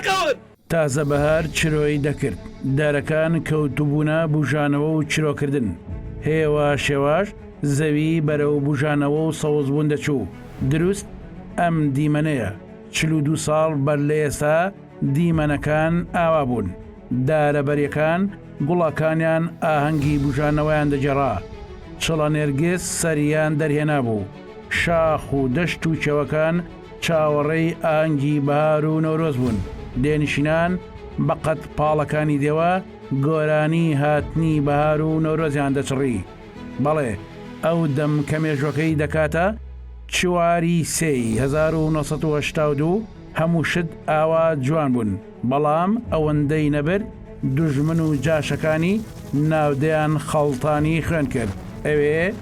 سەرناکەون. تازە بەهار چرۆی دەکرد، دارەکان کەوتبوونە بوژانەوە و چرۆکردن. هێواش هێواش زەوی بەرەو بوژانەوە و سەوزبوون دەچوو. دروست ئەم دیمەنەیە، 42 ساڵ بەر لە ئێستا دیمەنەکان ئاوا بوون. دارە بەریەکان گوڵەکانیان ئاهەنگی بوژانەوەیان دەگێڕا. چڵە نێرگز سەریان دەرهێنابوو. شاخ و دەشت و کێوەکان چاوەڕێی ئاهەنگی بەهار و نەورۆز بوون، دێنشینان بە قەد پاڵەکانی دێوە گۆرانی هاتنی بەهار و نەورۆزیان دەچڕی. بەڵێ ئەو دەم کە مێژوەکەی دەکاتە چواری سێی 1982 هەموو شت ئاوا جوان بوون، بەڵام ئەوەندەی نەبرد دوژمن و جاشەکانی ناودێیان خەڵتانی خوێن کرد. ئەوێ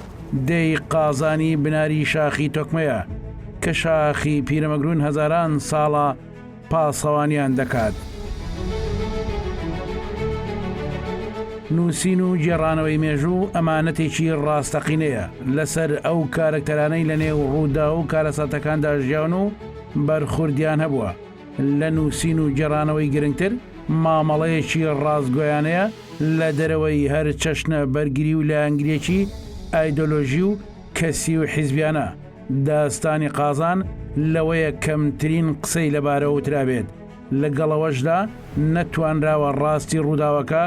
دێی قازانی بناری شاخی تۆکمەیە کە شاخی پیرەمەگرون هەزاران ساڵە پاسەوانیان دەکات. نووسین و گێڕانەوەی مێژوو ئەمانەتێکی ڕاستەقینەیە لەسەر ئەو کارەکتەرانەی لەنێو ڕووداو و کارەساتەکاندا ژیاون و بەرخوردیان هەبووە. لە نووسین و گێڕانەوەی گرنگتر، مامەڵەیەکی ڕاستگۆیانەیە لە دەرەوەی هەر چەشنە بەرگری و لایەنگرییەکی ئایدۆلۆژی و کەسی و حیزبیانە. داستانی قازان لەوەیە کەمترین قسەی لەبارەوە وترابێت، لەگەڵ ئەوەشدا نەتوانراوە ڕاستی ڕووداوەکە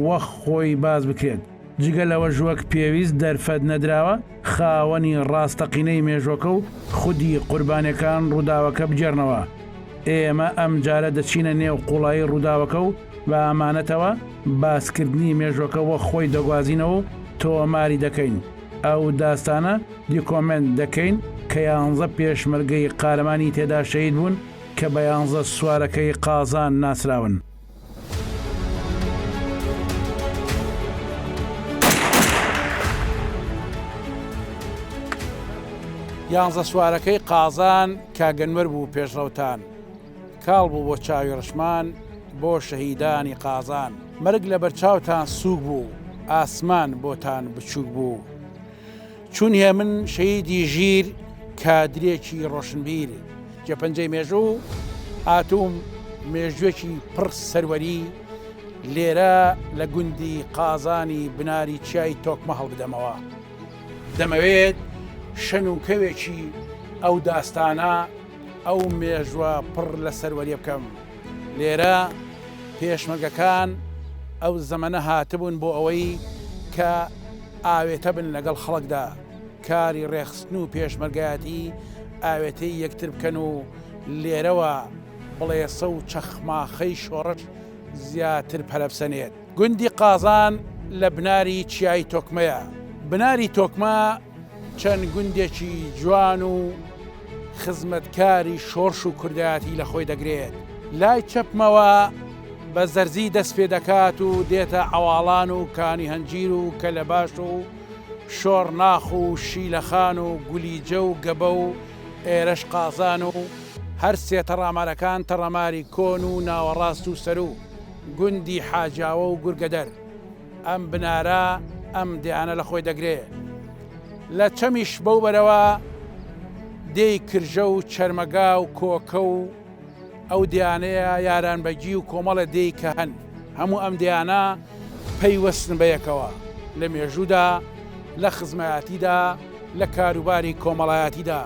وەک خۆی باس بکرێت. جگە لەوەش وەک پێویست دەرفەت نەدراوە خاوەنی ڕاستەقینەی مێژوەکە و خودی قوربانیەکان ڕووداوەکە بگێڕنەوە. ئێمە ئەمجارە دەچینە نێو قوڵایی ڕووداوەکە و بە ئامانەتەوە باسکردنی مێژوەکە وەک خۆی دەگوازینەوە و تۆماری دەکەین. ئەو داستانە دیکۆمێنت دەکەین کە یانزە پێشمەرگەی قارەمانی تێدا شەهید بوون کە بە یانزە سوارەکەی قازان ناسراون. یانزە سوارەکەی قازان کاگەنوەر بوو پێشڕەوتان کاڵ بوو بۆ چاوی ڕشمان بۆ شەهیدانی قازان مەرگ لە بەرچاوتان سووک بوو ئاسمان بۆتان بچووک بوو چون هێمن شەهیدی ژیر کادرێکی ڕۆشنبیر جێپەنجەی مێژوو هاتووم مێژووێکی پڕ سەروەری لێرە لە گوندی قازانی بناری چیای تۆکمە هەڵبدەمەوە. دەمەوێت شەن و کەوێکی ئەو داستانە ئەو مێژوە پڕ لە سەروەریە بکەم. لێرە پێشمەرگەکان ئەو زەمەنە هاتبوون بۆ ئەوەی کە ئاوێتە بن لەگەڵ خەڵکدا، کاری ڕێکخستن و پێشمەرگایەتی ئاوێتەی یەکتر بکەن و لێرەوە بڵێسە و چەخماخەی شۆڕش زیاتر پەرەبسەنێت. گوندی قازان لە بناری چیای تۆکمەیە. بناری تۆکمە چەند گوندێکی جوان و خزمەتکاری شۆرش و کوردایەتی لە خۆی دەگرێت. لای چەپمەوە بە زەرزی دەست پێ دەکات و دێتە عەواڵان و کانی هەنجیر و کەلەباش و شۆڕناخ و شیلەخان و گولیجە و گەبە و ئێرەش قازان و هەر سێ تەڕامارەکان تەڕەماری کۆن و ناوەڕاست و سەروو گوندی حاجاوە و گورگەدەر. ئەم بنارە ئەم دێیانە لە خۆی دەگرێ. لە چەمیش بەو بەرەوە دێی کرژە و چەرمەگا و کۆکە و ئەو دێیانەیە یارانبەگی و کۆمەڵێ دێی کە هەن. هەموو ئەم دێیانە پەیوەستن بە یەکەوە لە مێژوودا، لە خزمایەتیدا، لە کاروباری کۆمەڵایەتیدا.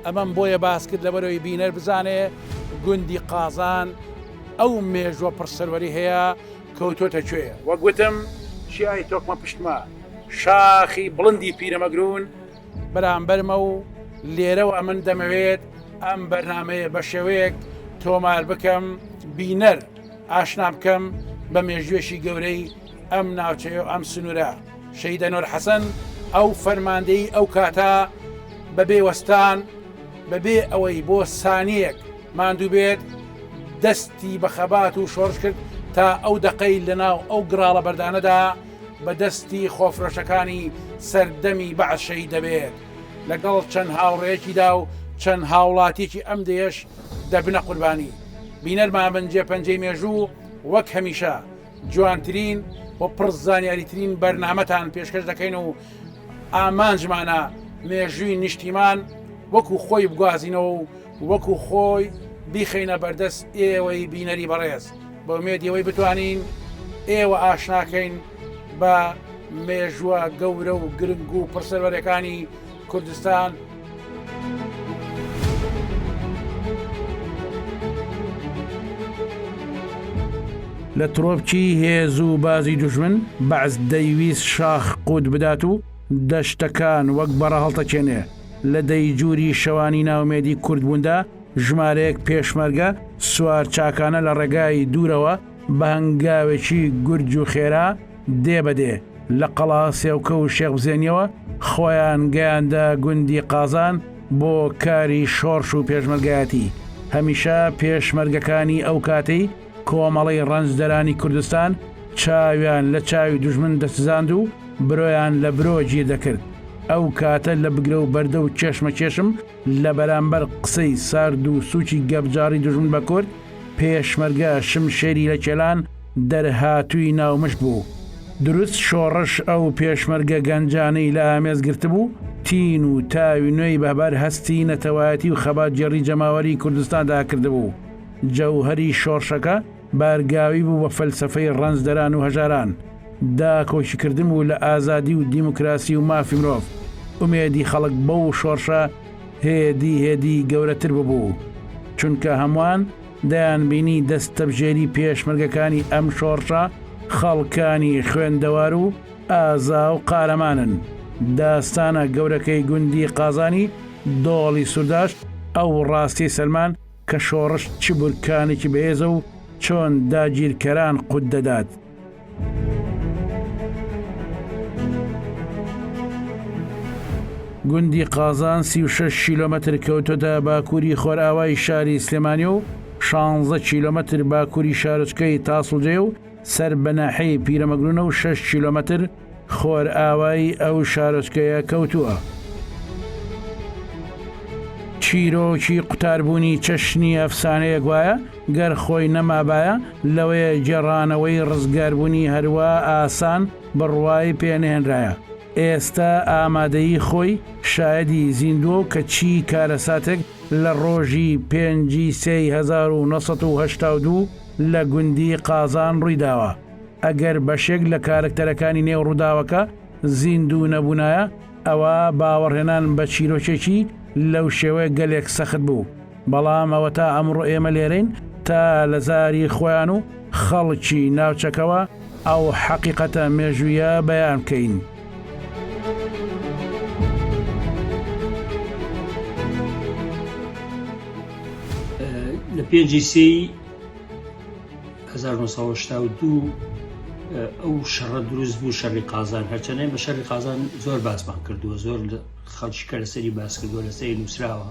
ئەمەم بۆیە باس کرد لەبەرئەوەی بینەر بزانێ گوندی قازان ئەو مێژووە پڕ سەروەری هەیە کەوتۆتە کوێ؟ وەک وتم چیای تۆکمە پشتمە، شاخی بڵندی پیرەمەگروون بەرامبەرمە و لێرەوە ئەمن دەمەوێت ئەم بەرنامەیە بە شێوەیەک تۆمار بکەم بینەر ئاشنا بکەم بە مێژوویەکی گەورەی ئەم ناوچەیە و ئەم سنوورە. شەهید ئەنوەر حەسەن ئەو فەرماندەی ئەو کاتە بەبێ وەستان بەبێ ئەوەی بۆ سانیەک ماندوو بێت دەستی بە خەبات و شۆڕش کرد تا ئەو دەقەی لەناو ئەو گڕاڵە بەردانەدا بە دەستی خۆفرۆشەکانی سەردەمی بەعس شەهید دەبێت لەگەڵ چەند هاوڕێیەکیدا و چەند هاوڵاتیەکی ئەم دێیەش دەبنە قوربانی. بینەرمان بن جێپەنجەی مێژوو وەک هەمیشە جوانترین و پڕ زانیاریترین بەرنامەتان پێشکەش دەکەین و ئامانجمانە مێژووی نیشتیمان وەکو خۆی بگوازینەوە و وەکو خۆی. بیخەینە بەردەست ئێوەی بینەری بەڕێز بە ئومێدی ئەوەی بتوانین ئێوە ئاشناکەین بە مێژووە گەورە و گرنگ و پڕسەروەرەکانی کوردستان. لە ترۆپکی هێز و بازی دوژمن، بەعس دەیویست شاخ قوت بدات و دەشتەکان وەک بەڕە هەڵتەکێنێ. لە دەیجوری شەوانی نائومێدی کوردبووندا، ژمارەیەک پێشمەرگە سوارچاکانە لە ڕێگای دوورەوە بە هەنگاوێکی گورج و خێرا دێ بە دێ لە قەڵا سێوکە و شێخ بزێنیەوە خۆیان گەیاندە گوندی قازان بۆ کاری شۆڕش و پێشمەرگایەتی. هەمیشە پێشمەرگەکانی ئەو کاتەی کۆمەڵەی ڕەنجدەرانی کوردستان چاویان لە چاوی دوژمن دەچزاند و برۆیان لە برۆ گیر دەکرد. ئەو کاتە لە بگرە و بەردە و کێشمەکێشم لە بەرامبەر قسەی سارد و سووکی گەپجاڕی دوژمن بە کورد، پێشمەرگە شمشێری لە کێلان دەرهاتووی ناو مشت بوو. دروست شۆڕش ئەو پێشمەرگە گەنجانەی لە ئامێز گرتبوو، تین و تاوی نوێی بە بەر هەستی نەتەوایەتی و خەباتگێڕی جەماوەری کوردستاندا کردبوو. جەوهەری شۆڕشەکە بارگاوی بوو بە فەلسەفەی ڕەنجدەران و هەژاران، داکۆکیکردن بوو لە ئازادی و دیموکراسی و مافی مرۆڤ، ئومێدی خەڵک بەو شۆڕشە هێدی هێدی گەورەتر ببوو، چونکە هەمووان دەیانبینی دەستەبژێری پێشمەرگەکانی ئەم شۆڕشە خەڵکانی خوێندەوار و ئازا و قارەمانن. داستانە گەورەکەی گوندی قازانی دۆڵی سورداش ئەو ڕاستیەی سەلماند کە شۆڕش چ بورکانێکی بەهێزە و چۆن داگیرکەران قوت دەدات. گوندی قازان 36 کیلۆمەتر کەوتۆتە باکووری خۆرئاوای شاری سلێمانی و 16 کیلۆمەتر باکووری شارۆچکەی تاسڵجێ و سەر بە ناحیەی پیرەمەگرونە و شەش کیلۆمەتر خۆرئاوای ئەو شارۆچکەیە کەوتووە. چیرۆکی قوتاربوونی چەشنی ئەفسانەیەک وایە، گەر خۆی نەمابایە، لەوەیە گێڕانەوەی ڕزگاربوونی هەروا ئاسان بڕوای پێ نەهێنرایە. ئێستە ئامادەیی خۆی شایەدی زیندووە و کە چی کارەساتێک لە ڕۆژی پێنجی سێی 1982 لە گوندی قازان ڕوویداوە. ئەگەر بەشێک لە کارەکتەرەکانی نێو ڕووداوەکە زیندوو نەبوونایە، ئەوا باوەڕهێنان بە چیرۆکێکی لەو شێوەیە گەلێک سەخت بوو. بەڵام ئەوەتا ئەمڕۆ ئێمە لێرەین تا لە زاری خۆیان و خەڵکی ناوچەکەوە ئەو حەقیقەتە مێژوویە بەیان بکەین. لە پێنجی سێی 1972 ئەو شەڕە دروست بوو شەڕی قازان هەرچەنە بە شەڕی قازان زۆر باسمان کردووە زۆر خەڵکی کە لەسەری باس کردووە لەسەری نووسراوە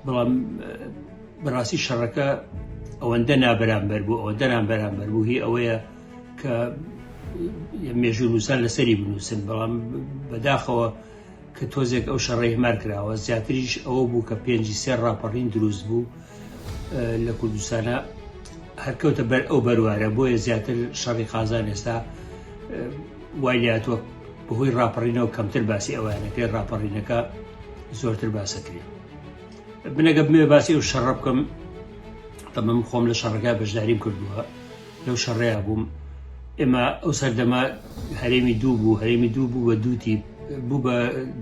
بەڵام بەڕاستی شەڕەکە ئەوەندە نابەرامبەر بوو ئەوەندە نابەرامبەر بوو هی ئەوەیە کە مێژوو نووسان لەسەری بنووسن بەڵام بەداخەوە کە تۆزێک ئەو شەڕەی هەمار کراوە زیاتریش ئەوە بوو کە پێنجی سێ ڕاپەڕین دروست بوو لە کوردستانە هەرکەوتە بەر ئەو بەروارە بۆیە زیاتر شەڕی قازان ئێستا وای لاتوە بەهۆی ڕاپەڕینەوە کەمتر باسی ئەوانەکەی ڕاپەڕینەکە زۆرتر باسەکرێ بنەگە بمێ باسی ئەو شەڕە بکەم تەمەم خۆم لە شەڕەکە بەشداریم کردووە لەو شەڕەیا بووم ئێمە ئەو سەردەمە هەرێمی دوو بوو هەرێمی دوو بوو بە دوو تیپ بوو بە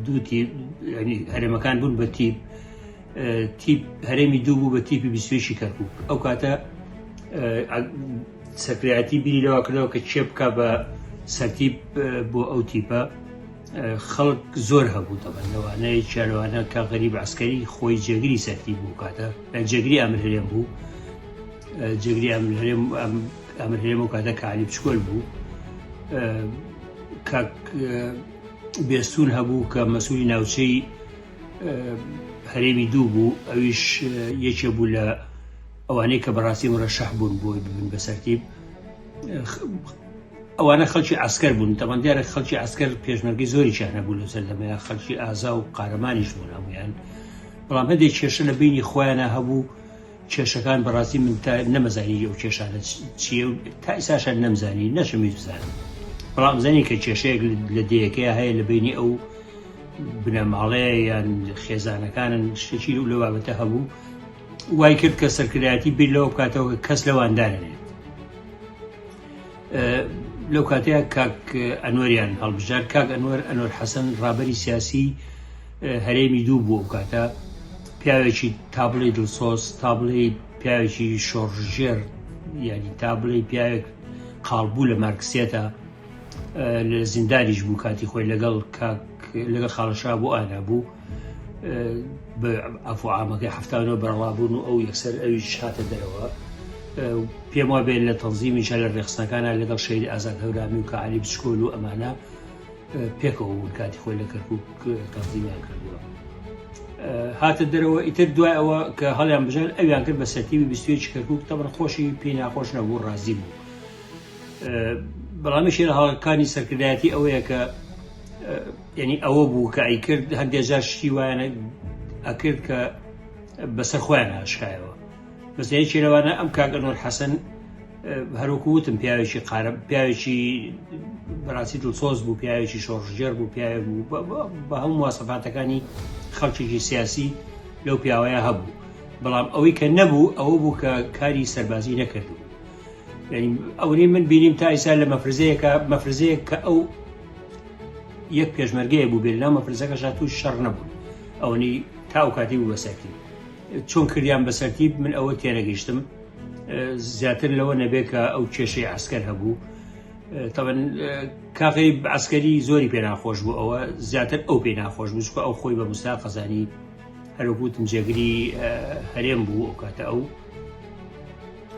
دوو تیپ ینی هەرێمەکان بوون بە تیپ تیپ هەرێمی دوو بوو بە تیپی بیستویشی کەرکک ئەو کاتە سەرکرایەتی بیری لەوە کردەوە کە کێ بکە بە سەرتیپ بۆ ئەو تیپە خەڵک زۆر هەبوو تەبەن لەوانەیە چیالوانە کە غەریب عسکەری خۆی جێگری سەرتی بوو کاتە جێگری ئەمر هەرێم بوو جێگری ئەمر هەرێم ئەمر هەرێم و کاتە کە عەلی بچکۆل بوو کاک بێستون هەبوو کە مەسوولی ناوچەی هەرێمی دوو بوو ئەویش یەکێ بوو لە ئەوانەی کە بەڕاستی مڕەشەح بوون بۆی ببن بە سەرتیب ئەوانە خەڵکی عسکەر بوون تەمان دیارە خەڵکی عسکەر پێشمەرگەی زۆریشیان هەبوو لەو سەردەمەیە خەڵکی ئازا و قارەمانیش بوون هەمویان بەڵام هەندێک کێشە لە بینی خۆیانە هەبوو کێشەکان بەڕاستی من تا نەمەزانی ئەو کێشانە چییە و تا ئیساشان نەمزانی نەشم ویست بزانم بەڵام زانی کە کێشەیەک لە دێیەکەیا هەیە لە بینی ئەو بنەماڵەیە یان خێزانەکانن شتێکی لەو بابەتە هەبوو. وای کرد کە سەرکردایەتی بیر لەوە بکاتەوە کە کەس لەوان دانەنێت. لەو کاتەیە کاک ئەنوەریان هەڵبژارد. کاک ئەنوەر، ئەنوەر حەسەن، ڕابەری سیاسی هەرێمی دوو بوو ئەو کاتە، پیاوێکی تا بڵێی دڵسۆز، تا بڵێی پیاوێکی شۆڕشگێڕ، یعنی تا بڵێی پیاوێک قاڵ بوو لە مارکسیەتە، لە زیندانیش بوو کاتی خۆی لەگەڵ کاک لەگەڵ خاڵەشا بۆ ئانا بوو بە عەفو عامەکەی 79 بەرەڵا بوون و ئەو یەکسەر ئەویش هاتە دەرەوە. پێم وا بێت لە تەنزیمیشا لە ڕێکخستنەکانا لەگەڵ شەهید ئازاد هەورامی و کاعەلی بچکۆل و ئەمانە پێکەوە بوون کاتی خۆی لە کەرکوک تەنزیمیان کردووە. هاتە دەرەوە ئیتر دوای ئەوە کە هەڵیان بژارد ئەویان کرد بە سەرتیبی 21 کەرکوک تەبەن خۆشی پێی ناخۆش نەبوو ڕازی بوو. بەڵام یەکێ لە هەڵەکانی سەرکردایەتی ئەوەیە کە یعنی ئەوە بوو کە ئەیکرد هەندێک جار شتی وایانە ئەکرد کە بەسەر خۆیان ئاشکایەوە. بەس یەکێ لەوانە ئەم کاک ئەنوەر حەسەن هەروەکو وتم پیاوێکی قارە پیاوێکی بەڕاستی دڵسۆز بوو پیاوێکی شۆڕشگێڕ بوو پیاوێک بوو بە هەموو مواسەفاتەکانی خەڵکێکی سیاسی لەو پیاوەیە هەبوو بەڵام ئەوەی کە نەبوو ئەوە بوو کە کاری سەربازی نەکردبوو یعنی ئەوەی من بینیم تا ئیسا لە مەفرزەیەکە مەفرزەیەک کە ئەو یەک پێشمەرگەیە بوو بێت لەناو مەفرزەکەشا تووش شەڕ نەبوون ئەوەنی تا ئەو کاتی بوو بەسەرتی چۆن کردیان بە سەرتیپ من ئەوە تێنەگەیشتم زیاتر لەوە نەبێ کە ئەو کێشەی عسکەر هەبوو تەبەن کاغی عسکەری زۆری پێ ناخۆش بوو ئەوە زیاتر ئەو پێ ناخۆش بوو چکە ئەو خۆی بە مستا قەزانی هەروەکوتم جێگری هەرێم بوو ئەو کاتە ئەو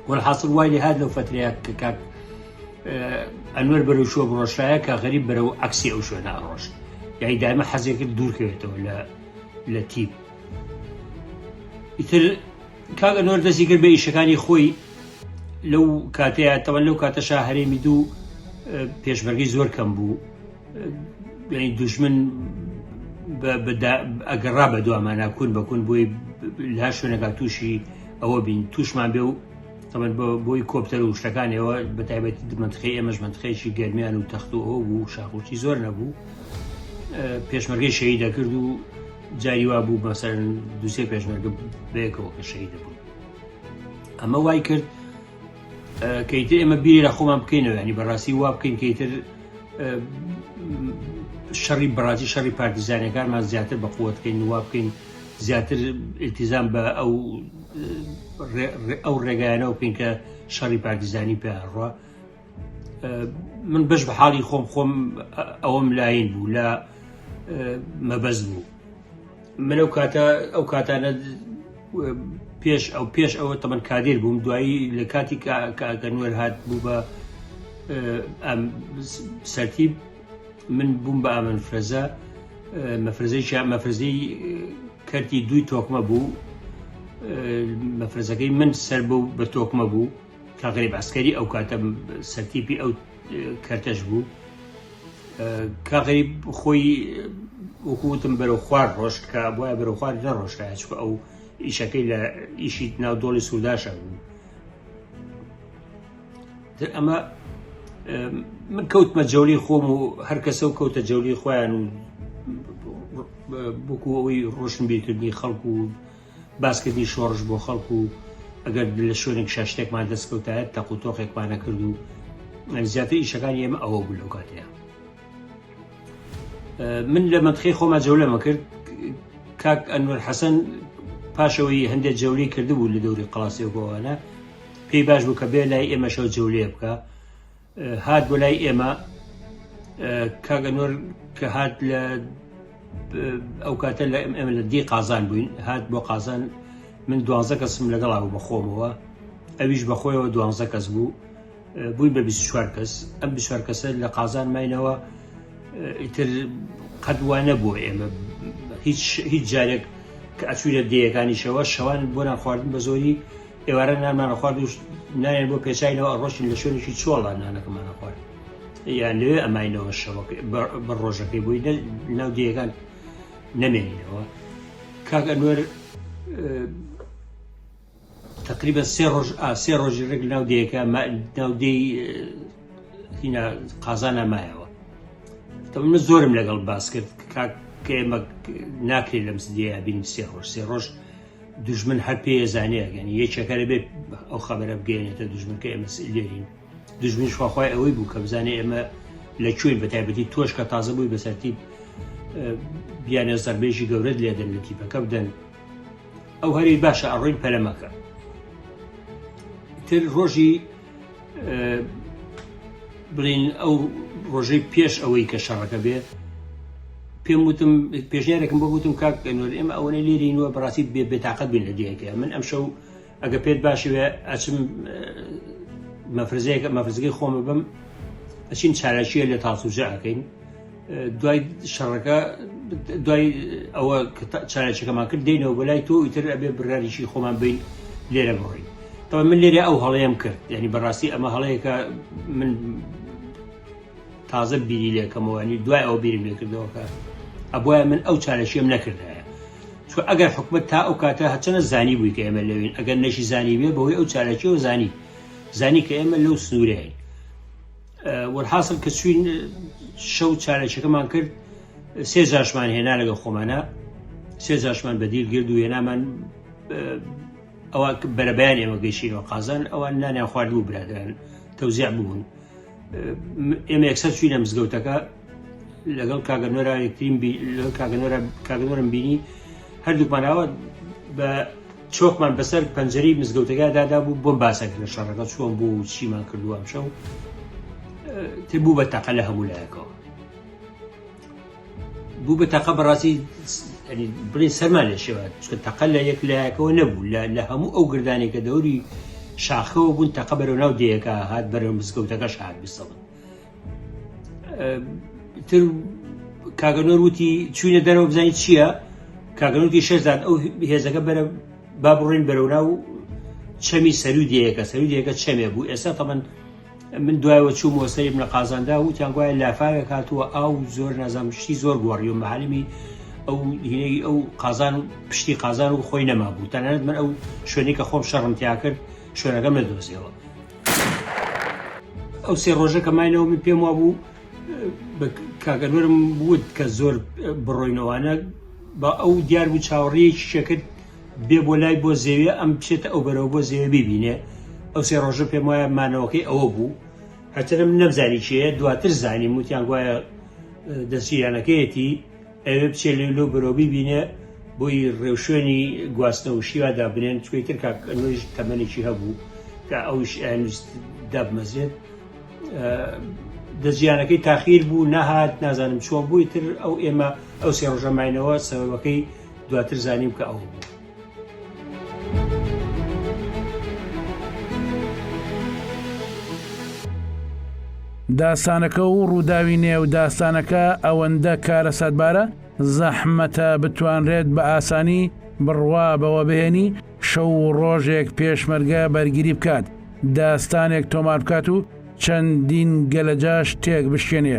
وەلحاصل وای لێ هات لەو فترەیە کە کاک ئەنوەر بەرەو شوە بڕۆشایە کە غەریب بەرەو عکسی ئەو شوێنە ئەڕۆشت یاری دایمە حەزێ کرد دوورکەوێتەوە لە لە تیپ ئیتر کاک ئەنوەر دەستی کرد بە ئیشەکانی خۆی لەو کاتەیە تەوان لەو کاتەشا هەرێمی دوو پێشمەرگەی زۆر کەم بوو یعنی دوژمن ئەگەڕا بە دوامانە کون بە کون بۆی لە شوێنەکە تووشی ئەوە بین تووشمان بێ و تەبەن بۆی کۆپتەر و شتەکانەوە بە تایبەتی منتقی ئێمەش منتقەیەکی گەرمیان و تەخت و ئەوە بوو شاخوچی زۆر نەبوو پێشمەرگەی شەهید دەکرد و جاری وا بوو مەسەرەن دوسێ پێشمەرگە بەیەکەوە کە شەهید دەبوون ئەمە وای کرد کەیتر ئێمە بیری لە خۆمان بکەینەوە ینی بەڕاستی وا بکەین کەیتر شەڕی بەڕاستی شەڕی پارتیزانەکانمان زیاتر بە قوت بکەین وا بکەین زیاتر التزام بە ئەو ئەو ڕێگایانەوە بکەین کە شەڕی پارتیزانی پێ ڕوا من بەش بە حاڵی خۆم خۆم ئەوەم لاین بوو لە مەبەست بوو من ئەو کاتە ئەو کاتانە پێش ئەو پێش ئەوە تەمەن کادیر بووم دوایی لە کاتی کاکە نوێر هات بوو بە سەرتیب من بووم بە ئامن فرەزە مەفرزەی مەفرزەی کەرتی دووی تۆکمە بوو مەفرزەکەی من سەر بوو بە تۆکمە بوو کاک غەریب عەسکەری ئەو کاتە سەرتیپی ئەو کەرتەش بوو کاک غەریب خۆی وەکو وتم بەرەو خوار ڕۆشت کە بۆیە بەرەو خوار نەڕۆشتایە چونکە ئەو ئیشەکەی لە ئیشی ناو دۆڵی سورداشە بوو ئەمە من کەوتمە جەولی خۆم و هەر کەسە و کەوتە جەولی خۆیان و بکو ئەوەی ڕۆشنبیرکردنی خەڵک و باسکردنی شۆڕش بۆ خەڵک و ئەگەر لە شوێنێک شا شتێکمان دەستکەوتایە تەق و تۆقێکمان نەکرد و زیاتر ئیشەکانی ئێمە ئەوە بوو لەو کاتەیە من لە مەنتقەی خۆما جەولەمە کرد کاک ئەنوەر حەسەن پاشەوەی هەندێک جەولی کردبوو لە دەوری قەڵاسی و بۆوانە پێی باش بوو کە بێ لای ئێمەشەوە جەولەیە بکە هات بۆ لای ئێمە کاک ئەنوەر کە هات لە ئەو کاتە لە ئێمە لە دی قازان بووین هات بۆ قازان من دوانزە کەسم لەگەڵا بوو بەخۆمەوە ئەویش بەخۆیەوە دوانزە کەس بوو بووین بە 24 کەس ئەم 24 کەسە لە قازان ماینەوە ئیتر قەت وا نەبوو ئێمە هیچ هیچ جارێک کە ئەچوینە دێیەکانیشەوە شەوان بۆ نان خواردن بە زۆری ئێوارە نانمان ئەخوارد و نانیان بۆ پێچاینەوە ئەڕۆشتین لە شوێنێکی چۆڵا نانەکەمان ئەخوارد یان لەوێ ئەماینەوە شەوەکە بە ڕۆژەکەی بۆی ناو دێیەکان نەمێنینەوە کاک ئەنوەر تقریبا سێ ڕۆژ سێ ڕۆژی ڕێک ناو دێیەکە ناو دێی هینا قازانە مایەوە من زۆرم لەگەڵ باس کرد کاک کە ئێمە ناکرێت لەم سدەیە بین سێ ڕۆژ سێ ڕۆژ. دوژمن هەر پێ زانێ یعنی یەکێکە لەبێ ئەو خەبەرە بگەێنێتە دوژمن کە ئێمە لێرین دوژمنیش خواخوای ئەوەی بوو کە بزانێ ئێمە لە کوێین بە تایبەتی تۆش کە تازە بووی بەسەر تیپ بیانێ زەربێژی گەورەت لێدەن لە تیپەکە بدەن ئەو هەری باشە ئەڕۆین پەلەمەکە تر ڕۆژی بڵین ئەو ڕۆژەی پێش ئەوەی کە شەڕەکە بێ پێم وتم پێشنیارێکم بۆ وتم کاک نۆر ئێمە ئەوەنەی لێرینوە بەڕاستی بێ بێتاقەت بین لە دیەکە من ئەم شەو ئەگە پێت باشوێ ئەچم مەفرزەیەکە مەفرزگەی خۆمە بم ئەچین چالاکیە لە تاسوجە ئەکەین دوای شەڕەکە دوای ئەوە چالاکیەکەمان کرد دێنەوە بەلای تۆ ئیتر ئەبێ بڕیاریی خۆمان بین لێرە بڕین طبعا من لێرە ئەو هەڵەیەم کرد یعنی بەڕاستی ئەمە هەڵەیەکە من تازە بیری لێکەمەوە ینی دوای ئەو بیرم لێکردەوە کە ئەبواە من ئەو چالەشیم نەکردایە چون ئەگەر حکومت تا ئەو کاتە هەچەنە زانی بووی کە ئێمە لەوین ئەگەر نەشی زانی بێ بەهۆی ئەو چالەکیەوە زانی زانی کە ئێمە لەو سنوورەین وەرحاصل کە چوین شەو چالەکیەکەمان کرد سێ جاشمان هێنا لەگە خۆمانە سێ جاشمان بەدیل گرد و هێنامان ئەوە بەرەبیان ئێمە گەیشتینەوە قازان ئەوان نانیان خواردبوو برادران تەوزیع بوون ئێمە یەکسەر چوینە مزگەوتەکە لەگەڵ کاگە نۆرا یەکترین لەگەڵ کاگە نۆرا کاگە نۆرم بینی هەردووکمان ئاوە بە چۆکمان بەسەر پەنجەری مزگەوتەکە دادا بوو بۆم باسەکە لە شەڕەکە چۆن بوو و چیمان کردووە ئەم شەو تر بوو بە تەقە لە هەموو لایەکەوە بوو بە تەقە بەڕاستی بڵین سەرمان لە شێوە چکە تەقە لە یەک لایەکەوە نەبوو لە هەموو ئەو گردانێک کە دەوری شاخەوە بوون تەقە بەرەو ناو دێیەکە هات بەرەو مزگەوتەکەش هات بسەڵن تر کاگەنۆر وتی چوینە دەرەوە بزانین چییە کاگەنوتی شێزاد ئەو هێزەکە بەرە با بڕۆین بەرەو ناو چەمی سەروی دێیەکە سەروی دێیەکە چەمێ بوو ئێستا تەمەن من دوایەوە چوومەوە سەریم لە قازاندا وتیان گوایە لافاوێک هاتووە ئاو زۆر نازانم شتی زۆر گۆڕی و مەعالمی ئەو هینەی ئەو قازان و پشتی قازان و خۆی نەمابوو تەنانەت من ئەو شوێنەی کە خۆم شەڕم تیا کرد شوێنەکەم نەدۆزیەوە ئەو سێ ڕۆژە کە ماینەوە من پێم وابوو بە کاک ئەنوەرم وت کە زۆر بڕۆینەوانە بە ئەو دیار بوو چاوەڕێیەکی شەکرد بێ بۆ لای بۆ زێوێ ئەم بچێتە ئەو بەرەوە بۆ زێوێ بیبینێ ئەو سێ ڕۆژە پێم وایە مانەوەکەی ئەوە بوو هەرچەندە من نەمزانی کێیە دواتر زانیم وتیان گوایە دەستگیرانەکەیەتی ئەوێ بچێ لێ لەو بەرەوە بیبینێ بۆی ڕێوشوێنی گواستنەوە شیوا دابنێن چونکە ئیتر کاک ئەنوەریش تەمەنێکی هەبوو کە ئەویش ئەیانویست دابمەزرێت دەستگیرانەکەی تاخیر بوو نەهات نازانم چۆن بوو ئیتر ئەو ئێمە ئەو سێ ڕۆژە ماینەوە سەبەبەکەی دواتر زانیم کە ئەوە بوو. داستانەکە و ڕووداوی نێو داستانەکە ئەوەندە کارەساتبارە، زەحمەتە بتوانرێت بە ئاسانی بڕوا بەوە بهێنی شەو و ڕۆژێک پێشمەرگە بەرگری بکات، داستانێک تۆمار بکات و چەندین گەلەجاش تێک بشکێنێ،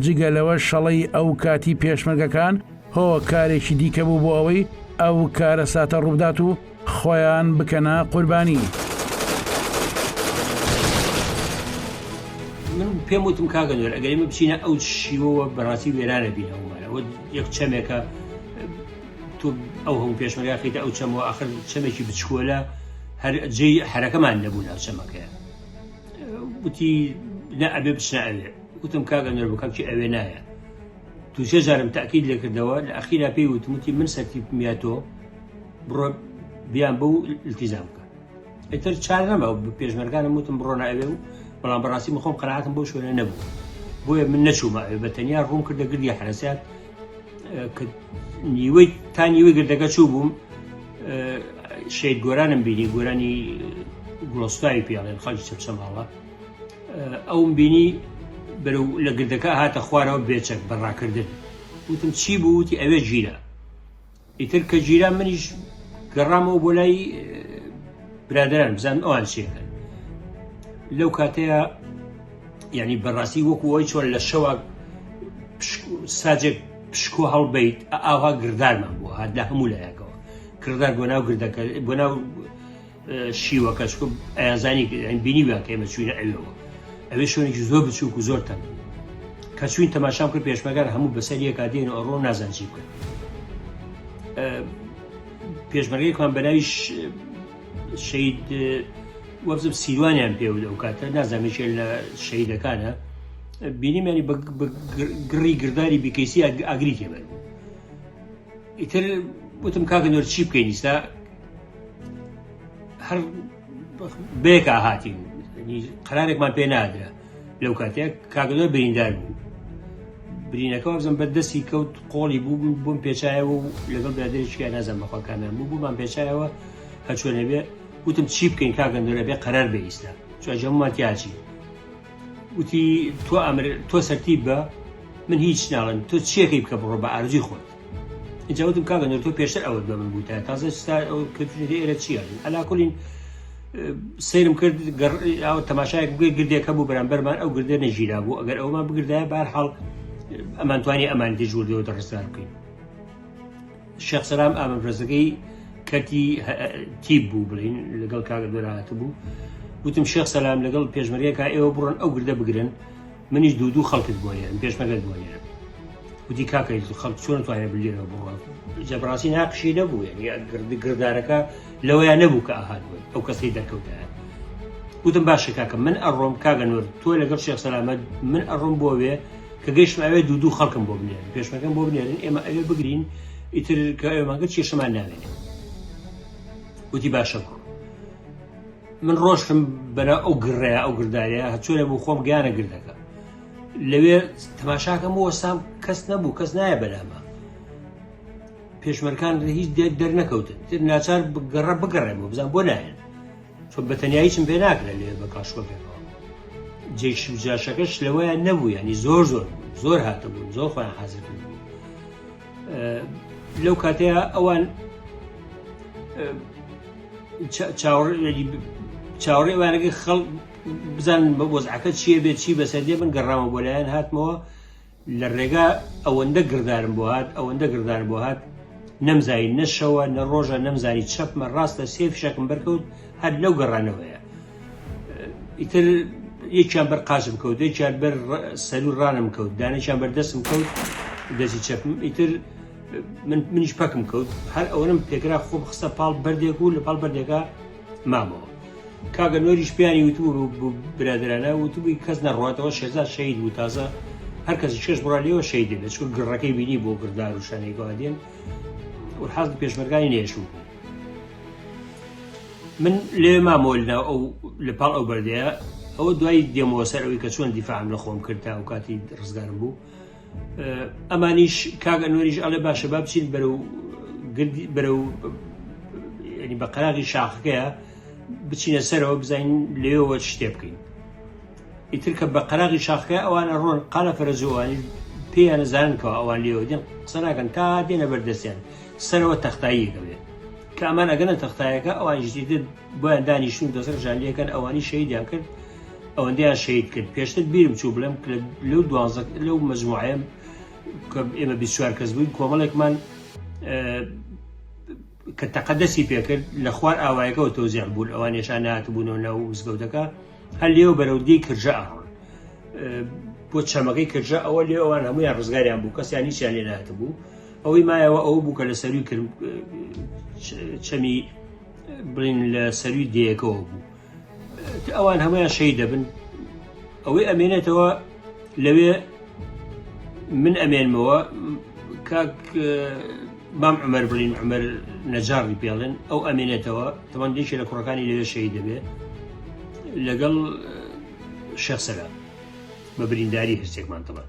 جگە لەوەش شەڵەی ئەو کاتی پێشمەرگەکان هۆکارێکی دیکە بوو بۆ ئەوەی ئەو کارەساتە ڕووبدات و خۆیان بکەنە قوربانی. من پێم وتم کاک ئەنوەر ئەگەر ئێمە بچینە ئەو شیوەوە بەڕاستی وێرانە بین هەموومان ئەوە یەک چەمێکە تۆ ئەو هەموو پێشمەرگە خەیتە ئەو چەمەوە ئاخر چەمێکی بچکۆلە هەر جێی حەرەکەمان نەبوو ناو چەمەکەیە وتی نە ئەبێ بچنە ئەوێ وتم کاک ئەنوەر بۆ کاکی ئەوێ نایە دوو سێ جارم تاکید لێ کردەوە لە ئەخیرا پێی وتم وتی من سەرتیپم یا تۆ بڕۆ بیان بە و التیزام بکە ئیتر چار نەما بە پێشمەرگانم وتم بڕۆنە ئەوێ و بەڵام بەڕاستی من خۆم قەناعەتم بەو شوێنە نەبوو بۆیە من نەچوومە ئەوێ بە تەنیا ڕووم کردە گردی حەرەسات کە نیوەی تا نیوەی گردەکە چوو بووم شەید گۆرانم بینی گۆرانی گوڵستاوی پێڵێن خەڵکی چەمچەماڵە ئەوم بینی بەرەو لە گردەکە هاتە خوارەوە بێچەک بە ڕاکردن وتم چی بوو وتی ئەوێ گیرا ئیتر کە گیرا منیش گەڕامەوە بۆ لای برادران بزانم ئەوان چیەکەن لەو کاتەیە یعنی بەڕاستی وەکو ئەوی چۆن لە شەوە ساجێک پشکۆ هەڵبیت ئاوا گردارمان بووە هات لە هەموو لایەکەوە کردار بۆ ناو گردەکە بۆ ناو شیوەکە چکە ئەیانزانی بینیویان کە ئێمە چوینە ئەوێەوە ئەوێ شوێنێکی زۆر بچووک و زۆر تەنگ بوو کە چوین تەماشام کرد پێشمەگەر هەموو بەسەر یەکا دێن و ئەڕۆن نازان چی بکەن. پێشمەرگەیەکمان بە ناوی شەید وەبزم سیروانیان پێوت ئەو کاتە نازانم یەکێ لە شەیدەکانە بینیمانی بە گڕی گرداری بیکەیسی ئاگری تێبەر بوو ئیتر وتم کاکە نۆر چی بکەین ئیستا هەر بەیەکا هاتین قرارێکمان پێ نادرا لەو کاتێک کاکە نۆر بریندار بوو برینەکە وابزم بەر دەستی کەوت قۆڵی بوو بۆم پێچایەوە و لەگەڵ برادێکیان نازانم بەخوا کامیان بوو بۆمان پێچایەوە هەرچۆنێ بێ وتم چی بکەین کاکە نۆر ئەبێ قەرار بێ ئیستا چوار جەممان تیاچی وتی تۆ ئەمر تۆ سەرتیب بە من هیچ ناڵێم تۆ چیەکەی بکە بڕۆ بە ئارزوی خۆت اینجا وتم کاکە نور تۆ پێشتر ئەوەت بە من بووتە تازە ستا ئەو کردوێتی ئێرە چییە ئەلا کولین سەیرم کرد ئەو تەماشایەک بگەی گردێک هەبوو بەرامبەرمان ئەو گردە نەگیرا بوو ئەگەر ئەومان بگردایە بارحاڵ ئەمانتوانی ئەمان دژوردەوە دەڕزگار بکەین شێخ سەلام ئامەبرەزەکەی کەرتی تیپ بوو بڵین لەگەڵ کاکە دۆرا هاتبوو وتم شێخ سەلام لەگەڵ پێشمەرگەکە ئێوە بڕۆن ئەو گردە بگرن منیش دوو دوو خەڵکت بۆ نێرم پێشمەرگەت بۆ نێرم وتی کاکە خەڵک چۆن توانێت بلێرەوە بڕۆن جا بەڕاستی ناقشی نەبوو یعنی گردارەکە لەوەیان نەبوو کە ئاهات بوون ئەو کەسەی دەرکەوتایە وتم باشە کاکە من ئەڕۆم کاکە نور تۆ لەگەڵ شێخ سەلامەت من ئەڕۆم بۆ وێ کە گەیشتم ئەوێ دوو دوو خەڵکم بۆ بنێرن پێشمەرگەم بۆ بنێرن ئێمە ئەوێ بگرین ئیتر کە ئەوێمان گرت کێشەمان نامێنێ وتی باشە بڕۆ من ڕۆشتم بەرە ئەو گڕەیە ئەو گردارەیە هەچۆنە بوو خۆم گیانە گردەکە لەوێ تەماشاکەم وەستام کەس نەبوو کەس نایە بەلامە پێشمەرکان هیچ دەرنەکەوتن تر ناچار گەڕە بگەڕێمەوە بزان بۆ نایەن چۆن بە تەنیا هیچم پێ ناکرێت لێ بە کاشکۆفێکەوە جێش و جاشەکەش لەوەیان نەبوو ینی زۆر زۆر زۆر هاتبوون زۆر خۆیان حازر کرد لەو کاتەیە ئەوان چاوەڕێ وانەکەی خەڵ بزان بە وەزعەکە چییە بێت چی بەسەر دێ من گەڕامە بۆ لایەن هاتمەوە لە ڕێگا ئەوەندە گڕدارم بۆ هات، ئەوەندە گڕدارم بۆ هات، نەمزانی نە شەوە، نە ڕۆژە، نەمزانی چەپمە، ڕاستە، سێ فیشەکم بەرکەوت، هەر لەو گەڕانەوەیە. ئیتر یەکیان بەر قاچم کەوت، یەکیان بەر سەرو ڕانم کەوت، دانێکیان بەر دەستم کەوت، دەستی چەپم، ئیتر من منیش پەکم کەوت، هەر ئەوەنەم پێکرا خۆم خستە پاڵ بەردێک و لە پاڵ بەردێکا مامەوە. کاکە نۆریش پێیانی وتبوو بۆ برادەرانە وتبووی کەس نەڕواتەوە شێرزاد شەهید بوو تازە هەر کەسی چێش بڕا لێوە شەهید دەبێت چونکە گڕەکەی بینی بۆ گڕدار و شانەیەکەوە دێن وحاز پێشمەرگانی نێشوو بوو من لێ مامەوە لەناو ئەو لە پاڵ ئەو بەردەیە ئەوە دوای دێمەوە سەر ئەوەی کە چۆن دیفاعم لە خۆم کرد تا ئەو کاتی ڕزگارم بوو ئەمانیش کاک ئەنوەریش ئەڵێ باشە با بچین بەرەو گردی بەرەو ینی بە قەراغی شاخەکەیە بچینە سەرەوە بزانین لێوە شتێ بکەین ئیتر کە بە قەراغی شاخەکە ئەوان ئەڕۆن قالە فەرەجۆوانی پێیان زانن کەەوە ئەوان لێوە دێن قسە ناکەن تا دێنە بەردەستیان سەرەوە تەختاییەکە بێ کە ئەمان ئەگەنە تەختایەکە ئەوان جدیدت بۆیان دانیشتن و دەسڕژان لەکەن ئەوانی شەیدیان کرد ئەوەندەیان شەهید کرد پێشتر بیرم چوو بڵێم لەو دوازە لەو مەجموعەیە کە ئێمە 24 کەس بووین کۆمەڵێکمان کە تەقەدەسی پێکرد لە خوار ئاوایەکەوە تۆزیع بوون ئەوان هێشتا نهاتبوونەوە ناو مزگەوتەکە هەر لێو بەرەو دێی کرژە ئەڕۆن بۆ چەمەکەی کرژە ئەوە لێ ئەوان هەمویان ڕزگاریان بوو کەسیان هیچیان لێ نهاتبوو ئەوەی مایەوە ئەوە بوو کە لە سەروی چەمی بڵین لە سەروی دێیەکەوە بوو ئەوان هەمویان شەهید دەبن ئەوەی ئەمێنێتەوە لەوێ من ئەمێنمەوە کاک مام عمر بڵین عمر نەجاڕی پێڵێن ئەو ئەمێنێتەوە تەمان یەکێ لە کوڕەکانی لەوێ شەهید دەبێ لەگەڵ شێخ سەلام بە برینداری هەرسێکمان دڵە.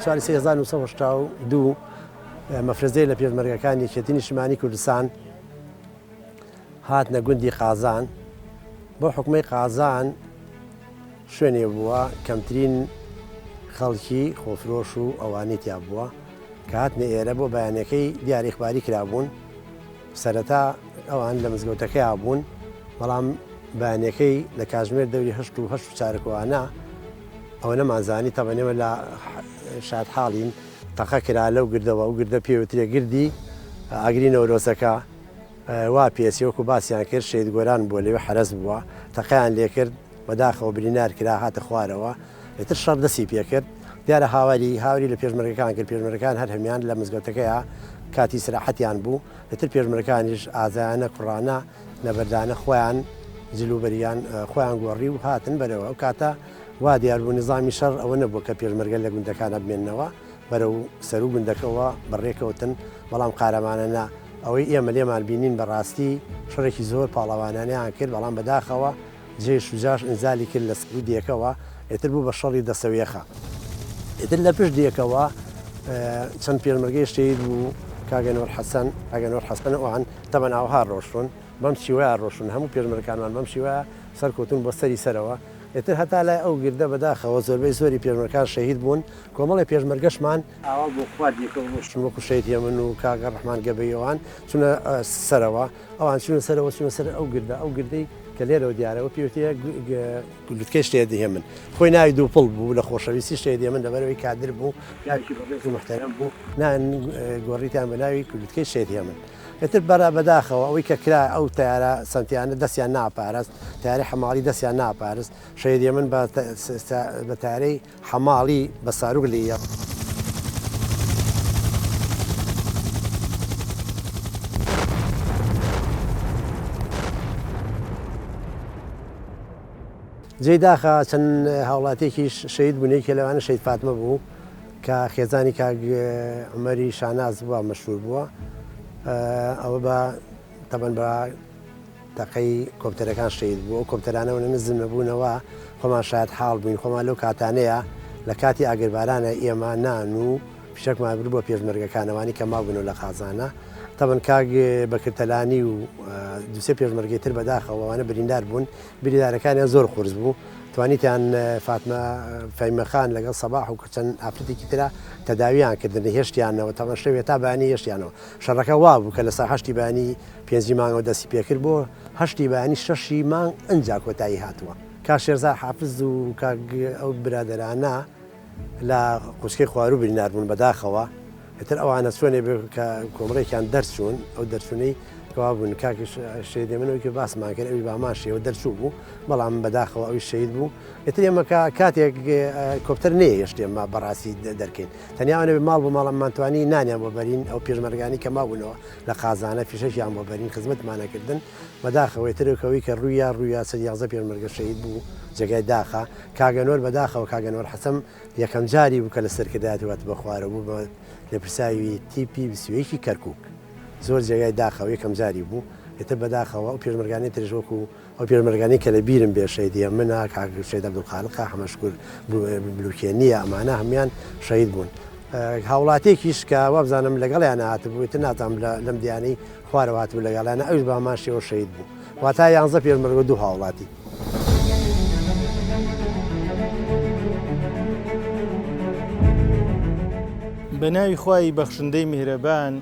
ساڵی 1982 مەفرەزەی لە پێشمەرگەکانی یەکێتی نیشتمانی کوردستان هاتنە گوندی قازان، بەو حوکمەی قازان شوێنێ بووە کەمترین خەڵکی خۆفرۆش و ئەوانەی تیا بووە، کە هاتنە ئێرە بۆ بەیانەکەی دیار ئیخباری کرابوون، سەرەتا ئەوان لە مزگەوتەکەیا بوون، بەڵام بەیانەکەی لە کاتژمێر دەوری هەشت و هەشت و چارەک و ئەوانە. ئەوە نەمانزانی تەبعەن ئێمە لە شاد حاڵین تەقە کرا لەو گردەوە ئەو گردە پێوترێ گردی ئاگری نەورۆزەکە وا پێچی وەکو باسیان کرد شەهید گۆران بووە لەوێ حەرەس بووە تەقەیان لێکرد بەداخەوە برینار کرا هاتە خوارەوە ئیتر شەڕ دەسی پێکرد دیارە هاواری هاوری لە پێشمەرگەکان کرد پێشمەرگەکان هەر هەمیان لە مزگەوتەکەیا کاتی سراحەتیان بوو ئیتر پێشمەرگەکانیش ئازایانە کوڕانە نەبەردانە خۆیان جل و بەریان خۆیان گۆڕی و هاتن بەرەوە ئەو کاتە وا دیار بوو نیزامی شەڕ ئەوە نەبووە کە پێشمەرگە لە گوندەکانە بمێننەوە بەرەو سەروو گوندەکەوە بەڕێکەوتن بەڵام قارەمانە نا ئەوەی ئێمە لێمان بینین بەڕاستی شەڕێکی زۆر پاڵەوانانەیان کرد بەڵام بەداخەوە جەیش و جاش ئینزالی کرد لە سەروو دێکەوە ئیتر بوو بە شەڕی دەسەویەخە ئیتر لە پشت دێکەوە چەند پێشمەرگەی شەهید بوو کاک ئەنوەر حەسەن کاک ئەنوەر حەسەن ئەوان تەبعەن ئاوها ڕۆشتوون بەم شیوەیە ڕۆشتوون هەموو پێشمەرگەکانمان بەم شیوەیە سەرکەوتوون بۆ سەری سەرەوە ئیتر هەتا لای ئەو گردە بەداخەوە زۆربەی زۆری پێشمەرگەکان شەهید بوون کۆمەڵێ پێشمەرگەشمان ئاوا بۆ خوار دێکەوە ڕۆشتوون وەکو شەهید هێمن و کاک ڕەحمان گەبەی ئەوان چوونە سەرەوە ئەوان چوونە سەرەوە چوونە سەر ئەو گردە ئەو گردەی کە لێرەوە دیارە ئەو پێوتەیە لوتکەی شەهید هێمن خۆی ناوی دووپڵ بوو لە خۆشەویستی شەهید هێمن لەبەرئەوەی کادر بوو پیاوێکی بەڕێز و موحتەرەم بوو نان گۆڕیتان بە ناوی لوتکەی شەهید هێمن ئیتر بەرا بەداخەوە ئەوەی کە کرا ئەو تەیارە سەمتیانە دەستیان ناپارست تەیارەی حەماڵی دەستیان ناپارست شەهید هێمن بە بە تەیارەی حەماڵی بە ساروخ لێی جێی داخە چەند هاوڵاتیەکیش شەهید بوون یەکێ لەوانە شەهید فاتمە بوو کە خێزانی کاک عومەری شاناز بووە مەشهور بووە ئەوە بە تەبەن بە تەقەی کۆپتەرەکان شەهید بوو ئەو کۆپتەرانە وەنە نزم نەبوونەوە خۆمان شایەت حاڵ بووین خۆمان لەو کاتانەیە لە کاتی ئاگربارانە ئێمە نان و فیشەکمان برد بۆ پێشمەرگەکان ئەوانەی کە مابوونەوە لە قازانە تەبەن کاک بەکر تەلانی و دوسێ پێشمەرگەی تر بەداخەوە ئەوانە بریندار بوون بریندارەکانیان زۆر قورس بوو توانیتیان فاتمە فەیمە خان لەگەڵ سەباح و چەند ئافرەتێکی ترا تەداویان کردن هێشتیانەوە تەبەن شەوێ تا بەیانی هێشتیانەوە شەڕەکە وابوو کە لە سا هەشتی بەیانی پێنجی مانگەوە دەستی پێکرد بۆ هەشتی بەیانی شەشی مانگ ئنجا کۆتایی هاتووە. کاک شێرزاد حافز و کاک ئەو برادەرانە لە قوچکەی خواروو بریندار بوون بەداخەوە ئیتر ئەوانە چۆنێ بێ کە کۆمەڵێکیان دەرچوون ئەو دەرچوونەی کەوا بوون کاک شەهید من ئەوی کە باسمان کرد ئەوی بامان شێوە دەرچوو بوو بەڵام بەداخەوە ئەوی شەهید بوو ئیتر ئێمە کە کاتێک کۆپتەر نەیەهێشت ئێمە بەڕاستی دەرکەین تەنیا ئەوە نەبێ ماڵ بۆ ماڵ ئەمانتوانی نانیان بۆ بەرین ئەو پێشمەرگانی کە مابوونەوە لە قازانە فیشەکیان بۆ بەرین خزمەتمان ئەکردن بەداخەوە ئیتر ئەوی کە ڕوویا ڕوویا چەند 11 پێشمەرگە شەهید بوو جێگای داخە کاک ئەنوەر بەداخەوە کاک ئەنوەر حەسەن یەکەم جاری بوو کە لە سەرکردایەتی هاتبە خوارەوە بوو بە لێپرساوی تیپی 21 ی کەرکوک زۆر جێگای داخەوە یەکەم جاری بوو ئیتر بەداخەوە ئەو پێشمەرگانەی تریش وەکو ئەو پێشمەرگانەی کە لە بیرم بێ شەهید هێمنە، کاک شەهید عەبدولخالقە، حەمە شوکور بلوکێنییە، ئەمانە هەموویان شەهید بوون. هاوڵاتییەکیش کە وابزانم لەگەڵیان هاتبوو، ئیتر نازانم لەم دیانەی خوارەوە هاتبوو لەگەڵیان، ئەویش بە هەمان شێوە شەهید بوو. واتا یانزە پێشمەرگە و دوو هاوڵاتی. بە ناوی خوای بەخشندەی میهرەبان.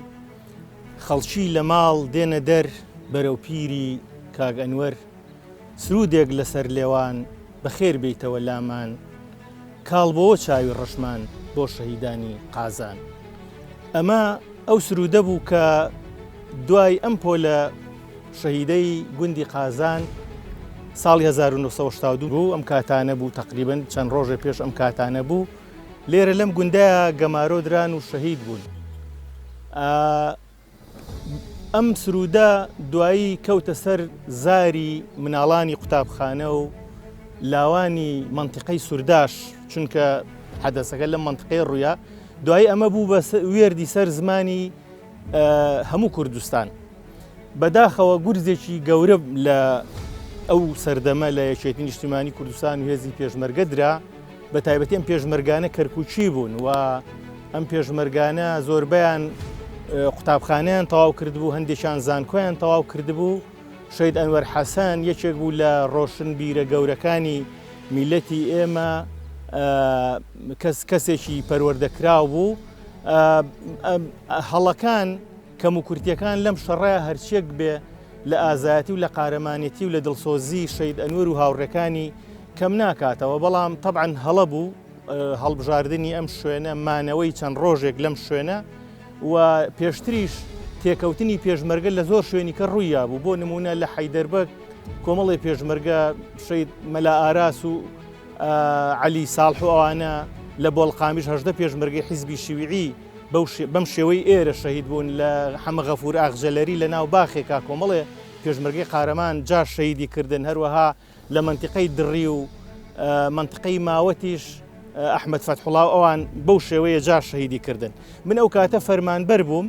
خەڵکی لە ماڵ دێنە دەر بەرەو پیری کاک ئەنوەر سروودێک لەسەر لێوان بەخێر بێیتەوە لامان کاڵ بۆوە چاوی ڕەشمان بۆ شەهیدانی قازان ئەمە ئەو سروودە بوو کە دوای ئەم پۆلە شەهیدەی گوندی قازان ساڵی 1972 بوو ئەم کاتانە بوو تقریبن چەند ڕۆژێ پێش ئەم کاتانە بوو لێرە لەم گوندە گەمارۆ دران و شەهید بوون. ئەم سرودە دوایی کەوتە سەر زاری مناڵانی قوتابخانە و لاوانی مەنتیقەی سورداش چونکە حەدەسەکە لەم مەنتیقەی ڕوویا دوایی ئەمە بوو بە وێردی سەر زمانی هەموو کوردستان. بەداخەوە گورزێکی گەورە لە ئەو سەردەمە لە یەکێتی نیشتیمانی کوردستان و هێزی پێشمەرگە درا بە تایبەتی ئەم پێشمەرگانە کەرکوکی بوون و ئەم پێشمەرگانە زۆربەیان قوتابخانەیان تەواو کردبوو هەندێکیان زانکۆیان تەواو کردبوو شەید ئەنوەر حەسەن یەکێک بوو لە ڕۆشنبیرە گەورەکانی میلەتی ئێمە کەس کەسێکی پەروەردەکراو بوو هەڵەکان کەموکورتیەکان لەم شەڕەیا هەرچیەک بێ لە ئازایەتی و لە قارەمانێتی و لە دڵسۆزی شەهید ئەنوەر و هاوڕێکانی کەم ناکاتەوە، بەڵام تەبعەن هەڵە بوو هەڵبژاردنی ئەم شوێنە، مانەوەی چەند ڕۆژێک لەم شوێنە و پێشتریش تێکەوتنی پێشمەرگە لە زۆر شوێنی کە ڕوویا بوو، بۆ نمونە لە حەیدەربەگ کۆمەڵی پێشمەرگە شەید مەلا ئاراس و عەلی ساڵح و ئەوانە لە بۆڵقامیش 18 پێشمەرگەی حیزبی شیوعی بەم شێوەی ئێرە شەهید بوون، لە حەمە غەفور ئاغجەلەری لە ناو باخێکا کۆمەڵێ پێشمەرگەی قارەمان جاش شەهیدی کردن، هەروەها لە مەنتیقەی دڕی و مەنتیقەی ماوەتیش ئەحمەد فەتحوڵا و ئەوان بەو شێوەیە جاش شەهیدی کردن. من ئەو کاتە فەرمانبەر بووم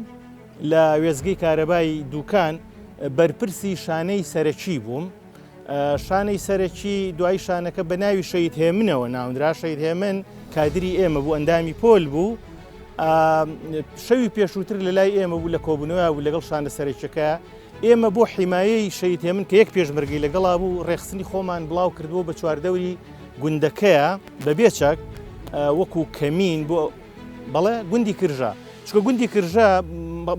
لە وێستگەی کارەبای دوکان، بەرپرسی شانەی سەرەکی بووم. شانەی سەرەکی دوای شانەکە بە ناوی شەهید هێمنەوە ناونرا. شەهید هێمن کادری ئێمە بوو، ئەندامی پۆل بوو. شەوی پێشووتر لە لای ئێمە بوو، لە کۆبوونەوە بوو لەگەڵ شانە سەرەکیەکە. ئێمە بۆ حیمایەی شەهید هێمن کە یەک پێشمەرگەی لەگەڵا بوو، ڕێکخستنی خۆمان بڵاو کردبوو بە چواردەوری گوندەکەیە بە بێچەک وەکو کەمین بۆ بەڵێ گوندی کرژە، چونکە گوندی کرژە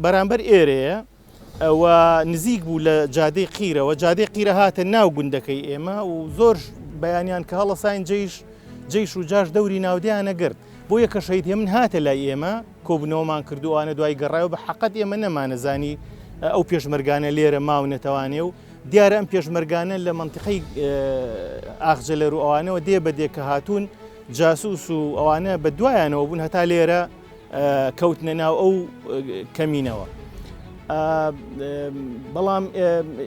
بەرامبەر ئێرەیە و نزیک بوو لە جادەی قیرەوە. جادەی قیرە هاتە ناو گوندەکەی ئێمە و زۆر بەیانیان کە هەڵەساین جەیش جەیش و جاش دەوری ناودیانە گرت. بۆ یەکە شەهید هێمن هاتە لای ئێمە، کۆبوونەوەمان کرد و ئەوانە دوای گەڕایەوە بە حەقەت ئێمە نەمانەزانی ئەو پێشمەرگانە لێرە ماونەتەوانێ و دیارە ئەم پێشمەرگانە لە مەنتیقەی ئاخجەلەر و ئەوانەوە دێ بە دێ کە هاتوون جاسوس و ئەوانە بە دوایانەوە بوون هەتا لێرە کەوتنە ناو ئەو کەمینەوە. بەڵام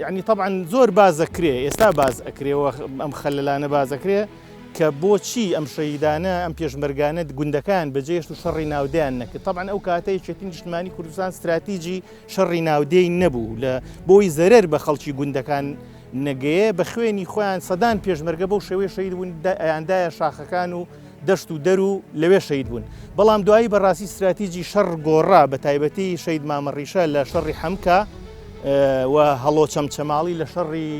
ینی طبعا زۆر باز دەکرێ ئێستا باز ئەکرێەوە ئەم خەللانە باز دەکرێ کە بۆچی ئەم شەهیدانە، ئەم پێشمەرگانە گوندەکان بەجێهێشت و شەڕی ناودێیان نەکرد؟ تەبعەن ئەو کاتە یەکێتی نیشتمانی کوردستان ستراتیجی شەڕی ناودێی نەبوو لە بۆی زەرەر بە خەڵکی گوندەکان نەگەیە، بە خوێنی خۆیان سەدان پێشمەرگە بەو شێوەیە شەهید بوون، ئەیاندایە شاخەکان و دەشت و دەر و لەوێ شەهید بوون. بەڵام دوایی بەڕاستی ستراتیجی شەڕ گۆڕا، بە تایبەتی شەهید مامە ڕیشە لە شەڕی حەمکا و هەڵۆ چەمچەماڵی لە شەڕی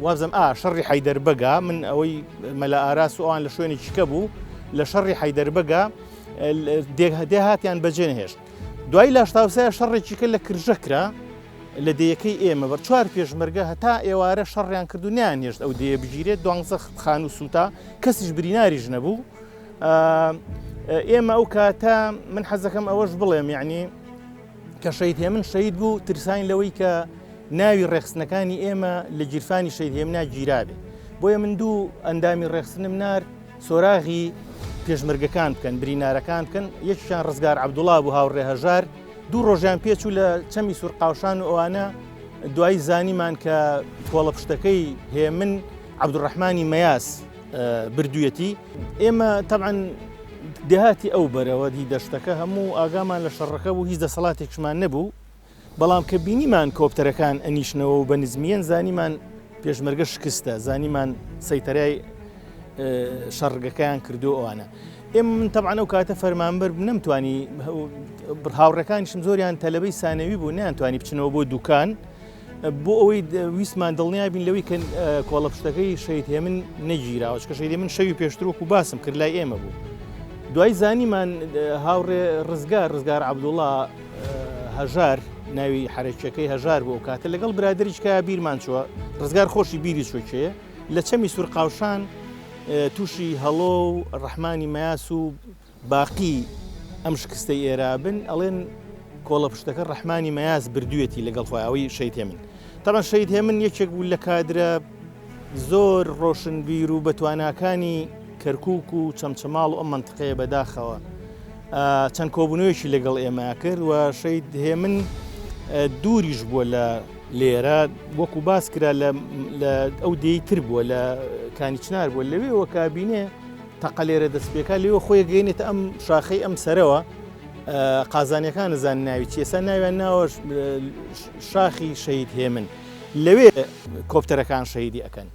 وابزم ئا شەڕی حەیدەر بەگا من ئەوەی مەلا ئاراس و ئەوان لە شوێنێکی کە بوو لە شەڕی حەیدەر بەگا دێهاتیان بەجێ نەهێشت دوای لاشتاوسایە شەڕێکی کە لە کرژە کرا لە دێیەکەی ئێمە بەر چوار پێشمەرگە هەتا ئێوارە شەڕیان کرد و نیان هێشت ئەو دێیە بگیرێت دوانزە خان و سووتا کەسیش بریناریش نەبوو ئێمە ئەو کاتە من حەزەکەم ئەوەش بڵێم یعنی کە شەهید هێمن شەهید بوو ترساین لەوەی کە ناوی ڕێکخستنەکانی ئێمە لە گیرفانی شەهید هێمنا گیرابێ بۆیە من دوو ئەندامی ڕێکخستنم نارد سۆراغی پێشمەرگەکان بکەن برینارەکان بکەن یەکیان ڕزگار عەبدوڵا بوو هاوڕێ هەژار دوو ڕۆژیان پێچوو لە چەمی سوورقاوشان و ئەوانە دوایی زانیمان کە کۆڵە پشتەکەی هێمن عەبدولڕەحمانی مەیاس بردوویەتی ئێمە تەبعەن دێهاتی ئەو بەرەوە دی دەشتەکە هەموو ئاگامان لە شەڕەکە بوو هیچ دەسەڵاتێکشمان نەبوو بەڵام کە بینیمان کۆپتەرەکان ئەنیشنەوە و بە نزمیەن زانیمان پێشمەرگە شکستە زانیمان سەیتەرای شەڕگەکەیان کردو ئەوانە ئێمە من تەبعەن ئەو کاتە فەرمانبەر نەمتوانی هاوڕێکانیشم زۆریان تەلەبەی سانەوی بوو نیانتوانی بچنەوە بۆ دوکان بۆ ئەوەی ویستمان دڵنیا بین لەوەی کە کۆڵە پشتەکەی شەهید هێمن نەگیراوە چکە شەهید هێمن شەوی پێشتر وەکو باسم کرد لای ئێمە بوو دوای زانیمان هاوڕێ ڕزگار ڕزگار عەبدوڵڵا هەژار ناوی حەرەکیەکەی هەژار بوو کاتە لەگەڵ برادریشکە بیرمان چووە ڕزگار خۆشی بیری چۆکێ لە چەمی سوورقاوشان تووشی هەڵۆ و ڕەحمانی مەیاس و باقی ئەم شکستەی ئێرا بن ئەڵێن کۆڵە پشتەکە ڕەحمانی مەیاس بردوویەتی لەگەڵ خۆی ئەوەی شەهید هێمن تەبعەن شەهید هێمن یەکێک بوو لە کادرە زۆر ڕۆشنبیر و بەتواناکانی کەرکک و چەمچەماڵ و ئەم منطقەیە بەداخەوە چەند کۆبوونەوەیەکی لەگەڵ ئێمە کرد و شەهید هێمن دووریش بووە لە لێرە وەکو باس کرا لە ئەو دێی تر بووە لە کانی چنار بووە لەوێوە کابینێ تەقە لێرە دەست پێکا لێوە خۆی گەینێتە ئەم شاخەی ئەم سەرەوە قازانیەکان نزان ناوی چی ئێستا ناویان ناوە شاخی شەهید هێمن لەوێ کۆپتەرەکان شەهیدی ئەکەن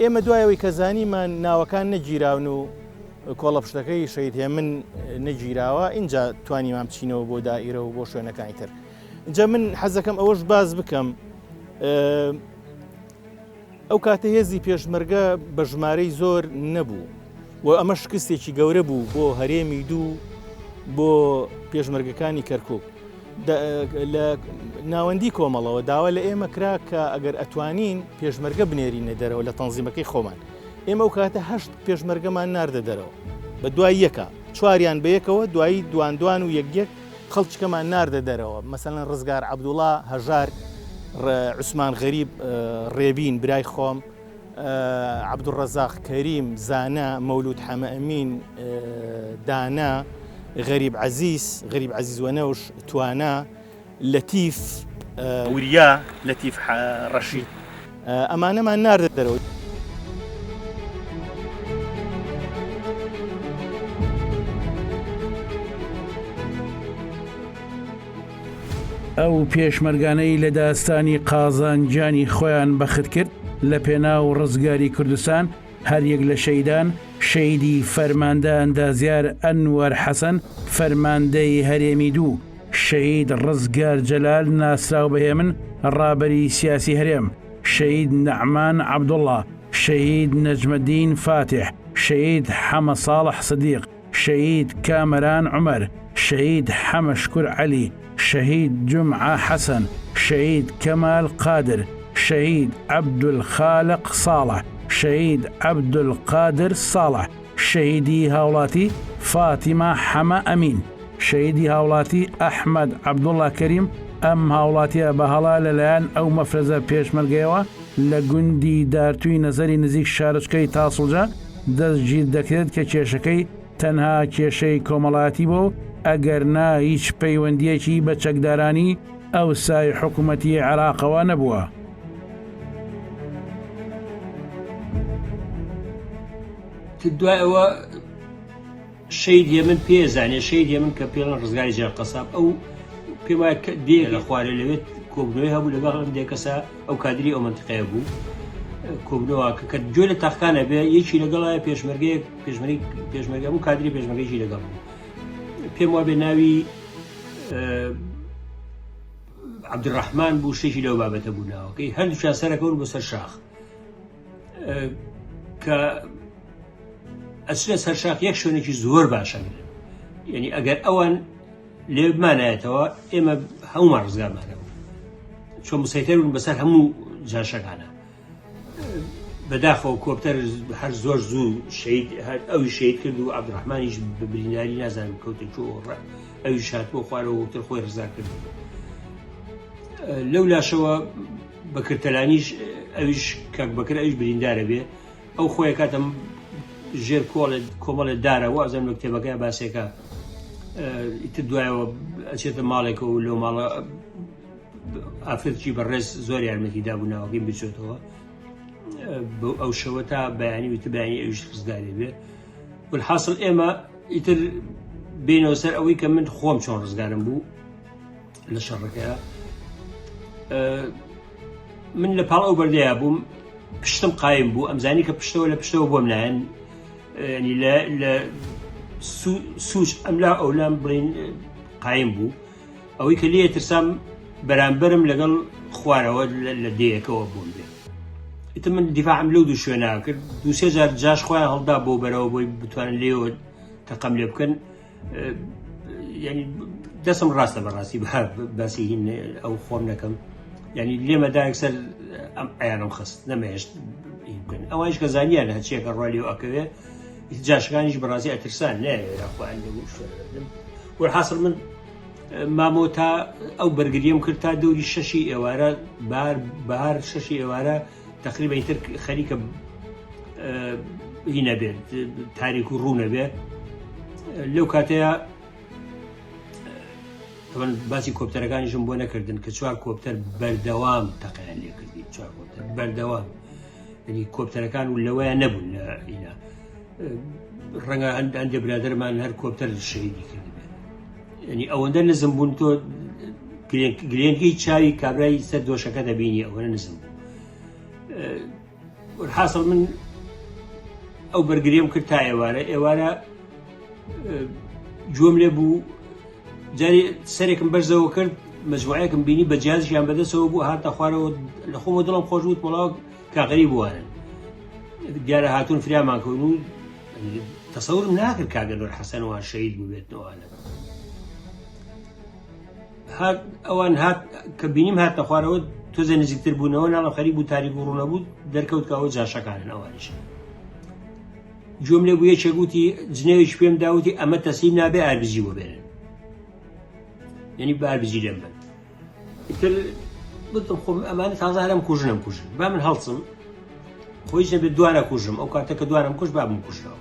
ئێمە دوایەوەی کە زانیمان ناوەکان نەگیراون و کۆڵە پشتەکەی شەهید هێمن نەگیراوە اینجا توانیمان بچینەوە بۆ دائیرە و بۆ شوێنەکانی تر اینجا من حەزەکەم ئەوەش باز بکەم ئەو کاتە هێزی پێشمەرگە بە ژمارەی زۆر نەبوو و ئەمە شکستێکی گەورە بوو بۆ هەرێمی دوو بۆ پێشمەرگەکانی کەرکک. لە ناوەندی کۆمەڵەوە داوا لە ئێمە کرا کە ئەگەر ئەتوانین پێشمەرگە بنێرینە دەرەوە لە تەنزیمەکەی خۆمان. ئێمە ئەو کاتە هەشت پێشمەرگەمان ناردە دەرەوە بە دوای یەکە، چواریان بە یەکەوە، دوایی دوان دوان و یەک یەک خەڵکیکەمان ناردە دەرەوە، مەسەلەن ڕزگار عەبدوڵا، هەژار، عوسمان غەریب، ڕێبین برای خۆم، عەبدولڕەزاق کەریم، زانا، مەولود حەمەئەمین، دانا، غەریب عەزیز، غەریب عەزیز وەنەوش، توانا، لەتیف وریا، لەتیف ڕەشید، ئەمانەمان ناردە دەرەوە. ئەو پێشمەرگانەی لە داستانی قازان گیانی خۆیان بەخت کرد لە پێناو ڕزگاری کوردستان، هەر یەک لە شەهیدان، شەهیدی فەرماندە ئەندازیار ئەنوەر حەسەن فەرماندەی هەرێمی دوو، شەهید ڕزگار جەلال ناسراو بە هێمن ڕابەری سیاسی هەرێم، شەهید نەعمان عەبدوڵا، شەهید نەجمەدین فاتیح، شەهید حەمە ساڵح سدیق، شەهید کامەران عومەر، شەهید حەمە شکور عەلی، شەهید جومعە حەسەن، شەهید کەمال قادر، شەهید عەبدولخالق ساڵح، شەهید عەبدولقادر ساڵح، شەهیدی هاوڵاتی فاتیمە حەمە ئەمین، شەهیدی هاوڵاتی ئەحمەد عەبدوڵا کەریم، ئەم هاوڵاتیە بە هەڵە لەلایەن ئەو مەفرەزە پێشمەرگەیەوە لە گوندی دارتوی نەزەری نزیک شارۆچکەی تاسڵجە دەستگیردەکرێت کە کێشەکەی تەنها کێشەی کۆمەڵایەتی بووە و ئەگەرنا هیچ پەیوەندییەکی بە چەکدارانی ئەوسای حکومەتی عێراقەوە نەبووە. دوای ئەوە شەهید هێمن پێ زانێ شەهید هێمن کە پێڵەن ڕزگاری جێر قەساب ئەو پێم وایە کە دێ لە خوارێ لەوێت کۆبنەوەی هەبوو لەگەڵ هەندێک کەسە ئەو کادری ئەو منتیقەیە بوو کۆبنەوە کە کە گوێ لە تاقانە بێ یەکی لەگەڵایە پێشمەرگەیەک پێشمەری پێشمەرگە بوو کادری پێشمەرگەیەکی لەگەڵ بوو پێم وابێ ناوی عەبدولڕەحمان بوو شتێکی لەو بابەتە بوو ناوەکەی هەردووکیان سەرەکەون بۆ سەر شاخ کە ئەچنە سەر شاخ یەک شوێنێکی زۆر باشەگرن یعنی ئەگەر ئەوان لێ بمانایەتەوە ئێمە هەمومان ڕزگارمانەوە چۆن مسەیتەر بوون بەسەر هەموو جاشەکانە بەداخەوە کۆپتەر هەر زۆر زوو شەید ئەوی شەید کرد و عەبدوڕەحمانیش بە برینداری نازانم کەوتە کوێ ئەویش هاتبووە خوارەوە تر خۆی ڕزا کرد لەو لاشەوە بەکرتەلانیش ئەویش کاک بەکر ئەویش بریندارە بێ ئەو خۆی کاتم ژێر کۆڵێت کۆمەڵێت دارە وازم لە کتێبەکە باسێکە ئیتر دوایەوە ئەچێتە ماڵێکەوە لەو ماڵە ئافرەتێکی بەڕێز زۆر یارمەتی دابوو ناوەکەیم بچێتەوە بۆ ئەو شەوە تا بەیانی وتە بەیانی ئەویش ڕزگاری بێ والحاصل ئێمە ئیتر بینەوە سەر ئەوەی کە من خۆم چۆن ڕزگارم بوو لە شەڕەکەیە من لە پاڵ ئەو بەردەیە بووم پشتم قایم بوو ئەمزانی کە پشتەوە لە پشتەوە بۆم نایەن ینی لە سوچ ئەملا ئەولام بڵین قایم بوو ئەوەی کە لێ ترسام بەرامبەرم لەگەڵ خوارەوە لە دێیەکەوە بوون بێ ئیتر من دیفاعم لەو دوو شوێنە کرد دوو سێ جار جاش خۆیان هەڵدا بۆ بەرەوە بۆی بتوانن لێەوە تەقەم لێ بکەن ینی دەسم ڕاستە بەڕاستی باسی هین ئەو خۆم نەکەم ینی لێمەدا یەکسەر ئەم ئەیانم خست نەمەهێشت بکەن ئەوانش کە زانیان هەرچیەکە ڕوا لێ ئەکەوێ جاشەکانیش بەڕاستی ئەترسان نێ خۆیان لێ وەرحاصل من مامۆ تا ئەو بەرگریەم کرد تا دەوری شەشی ئێوارە بار بەهار شەشی ئێوارە تقریبا ئیتر خەریکە هی نەبێت تاریک و ڕوو نەبێت لەو کاتەیە طبعا باسی کۆپتەرەکانیشم بۆ نەکردن کە چوار کۆپتەر بەردەوام تەقیان لێکردی چوار کۆپتەر بەردەوام ینی کۆپتەرەکان و لەوەیان نەبوون لە ئینا ڕەنگە هەندێ برادەرمان هەر کۆپتەر شەهیدی کردبێت ینی ئەوەندە نزم بوون تۆ گرێنگەی چاوی کابرای سەر دۆشەکە دەبینی ئەوەنە نزم بوو حاصل من ئەو بەرگریم کرد تا ئێوارە ئێوارە گوێم لێ بوو جاری سەرێکم بەرزەوە کرد مەجموعەیەکم بینی بە جیازیان بەدەستەوە بوو هاتە خوارەوە لە خۆمە دڵم خۆش وت وڵاو کاغەری بوارن دیارە هاتوون فریامان کەون و تەسەورم ناکرد کاگە نۆر حەسەن وان شەهید بووبێتنەوانە. هات ئەوان هات کە بینیم هاتنە خوارەوە تۆزێ نزیکتر بوونەوە ناڵم خەریک بوو تاریک و ڕوونە بوو دەرکەوت کە ئەوە جاشەکانن ئەوانیش گوێم لێ بوو یەکێک وتی جنێوێکی پێم داوتی ئەمە تەسلیم نابێ ئاربجی بۆ بێنن یعنی بە ئاربجی لێم بن ئیتر وتم خۆم ئەمانە تازە هەرم کوژنم کوژن با من هەڵسم خۆیش نەبێت دوانە کوژم ئەو کاتە کە دوانم کوش با بم کوژنەوە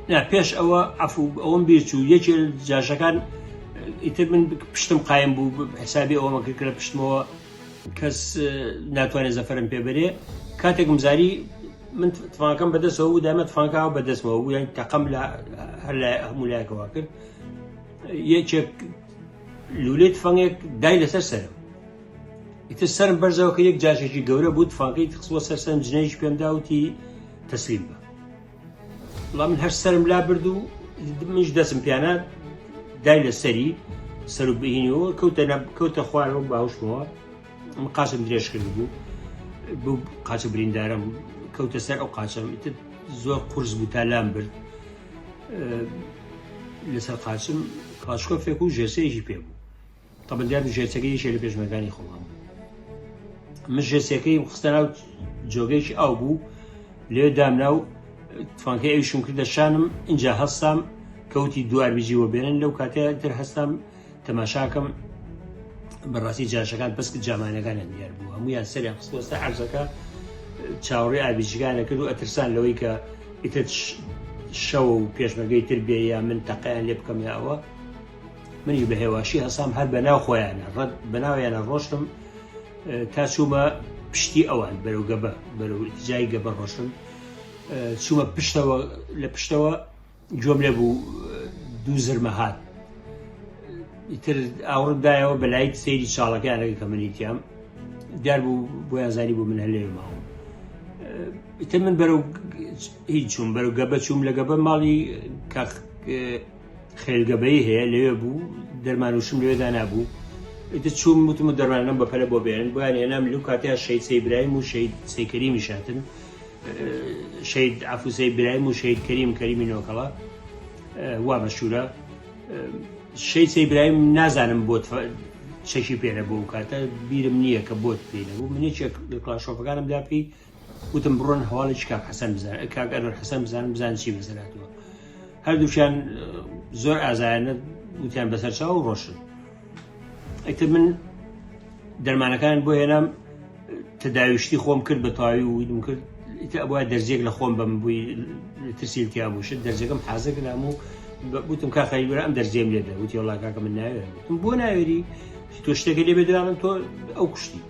نا پێش ئەوە عەفو ئەوەم بیر چوو یەکێ جاشەکان ئیتر من پشتم قایم بوو حسابی ئەوەمە کرد کە لە پشتمەوە کەس ناتوانێت زەفەرم پێ بەرێ کاتێکم زاری من تفانکەم بەدەستەوە بوو دامە تفانکە بەدەستمەوە بوو یان تەقەم لە هەر لای هەموو لایەکەوە کرد یەکێک لولەی تفەنگێک دای لەسەر سەرم ئیتر سەرم بەرزەوە کە یەک جاشێکی گەورە بوو تفانکەی خستووە سەر سەرم جنێویش پێم دا وتی تەسلیم بە وەڵا من هەر سەرم لا برد و منیش دەستم پیانە دای لە سەری سەر و بهینەوە کەوتە کەوتە خوارەوە باوشمەوە من قاچم درێژ کرد بوو بوو قاچە بریندارم کەوتە سەر ئەو قاچەم ئیتر زۆر قورس بوو تا لام برد لەسەر قاچم کڵاشکۆفێک و ژێسەیەکی پێ بوو تەبعەن دیار بوو ژێرچەکەی یەکێ لە پێشمەرگانی خۆمان بوو من ژێرچەکەی خستە ناو جۆگەیەکی ئاو بوو لێ دامنا و تفانکەی ئەویشم کردە شانم اینجا هەستام کەوتی دوو ئاربیجی وەبێنن لەو کاتێ تر هەستام تەماشاکەم بەڕاستی جاشەکان پسک جامانەکانیان دیار بوو هەمویان سەریان خستووە سەر عەرزەکە چاوەڕێ ئاربیجیەکانە کرد و ئەترسان لەوەی کە ئیتر شەوە و پێشمەرگەی تر بێ یا من تەقیان لێ بکەم یا ئەوە منیش بە هێواشی هەسام هەر بەناو خۆیانە ڕەت بەناویانە ڕۆشتم تا چوومە پشتی ئەوان بەرەو گەبە بەرەو جای گەبە ڕۆشتم چوومە پشتەوە لە پشتەوە گوێم لێ بوو دوو زرمە هات ئیتر ئاوڕم دایەوە بەلایت سەیری چاڵەکەیانەکە کە منی تیام دیار بوو بۆیان زانی بوو من هەلێ ماوم ئیتر من بەرەو هیچ چوم بەرەو گەبە چوم لە گەبە ماڵی کاک خێلگەبەی هەیە لەوێ بوو دەرمان وشم لەوێ دانابوو ئیتر چووم وتم و دەرمانەکەم بە پەلە بۆ بێنن بۆیان هێنام لەو کاتەیا شەهید سەی برایم و شەهید سەی کەریمیش هاتن شەهید عەفو سەی برایم و شەهید کەریم کەریمی نۆکەڵە وا مەشهورە شەهید سەی برایم نازانم بۆ چەکی پێ نەبوو ئەو کاتە بیرم نییە کە بۆت پێ نەبوو من یەکێک لە کڵاشۆفەکانم دا پێی وتم بڕۆن هەواڵێکی کاک حەسەن بزان کاک ئەنوەر حەسەن بزانن بزان چی بەسەر هاتووە هەردووکیان زۆر ئازایانە وتیان بەسەر چاو و ڕۆشن ئیتر من دەرمانەکان بۆ هێنام تەداویشتی خۆم کرد بە تەواوی و ویدم کرد ئیتر ئەبووە دەرزیەک لە خۆم بەم بووی ترسی تیا بوو شت دەرزەکەم حازر کرام و وتم کا خەریک برا ئەم دەرزیەم لێ دە وتی وەڵا کاکە من ناوێرم وتم بۆ ناوێری تۆ شتێکی لێ بێ دوایڵم تۆ ئەو کوشتی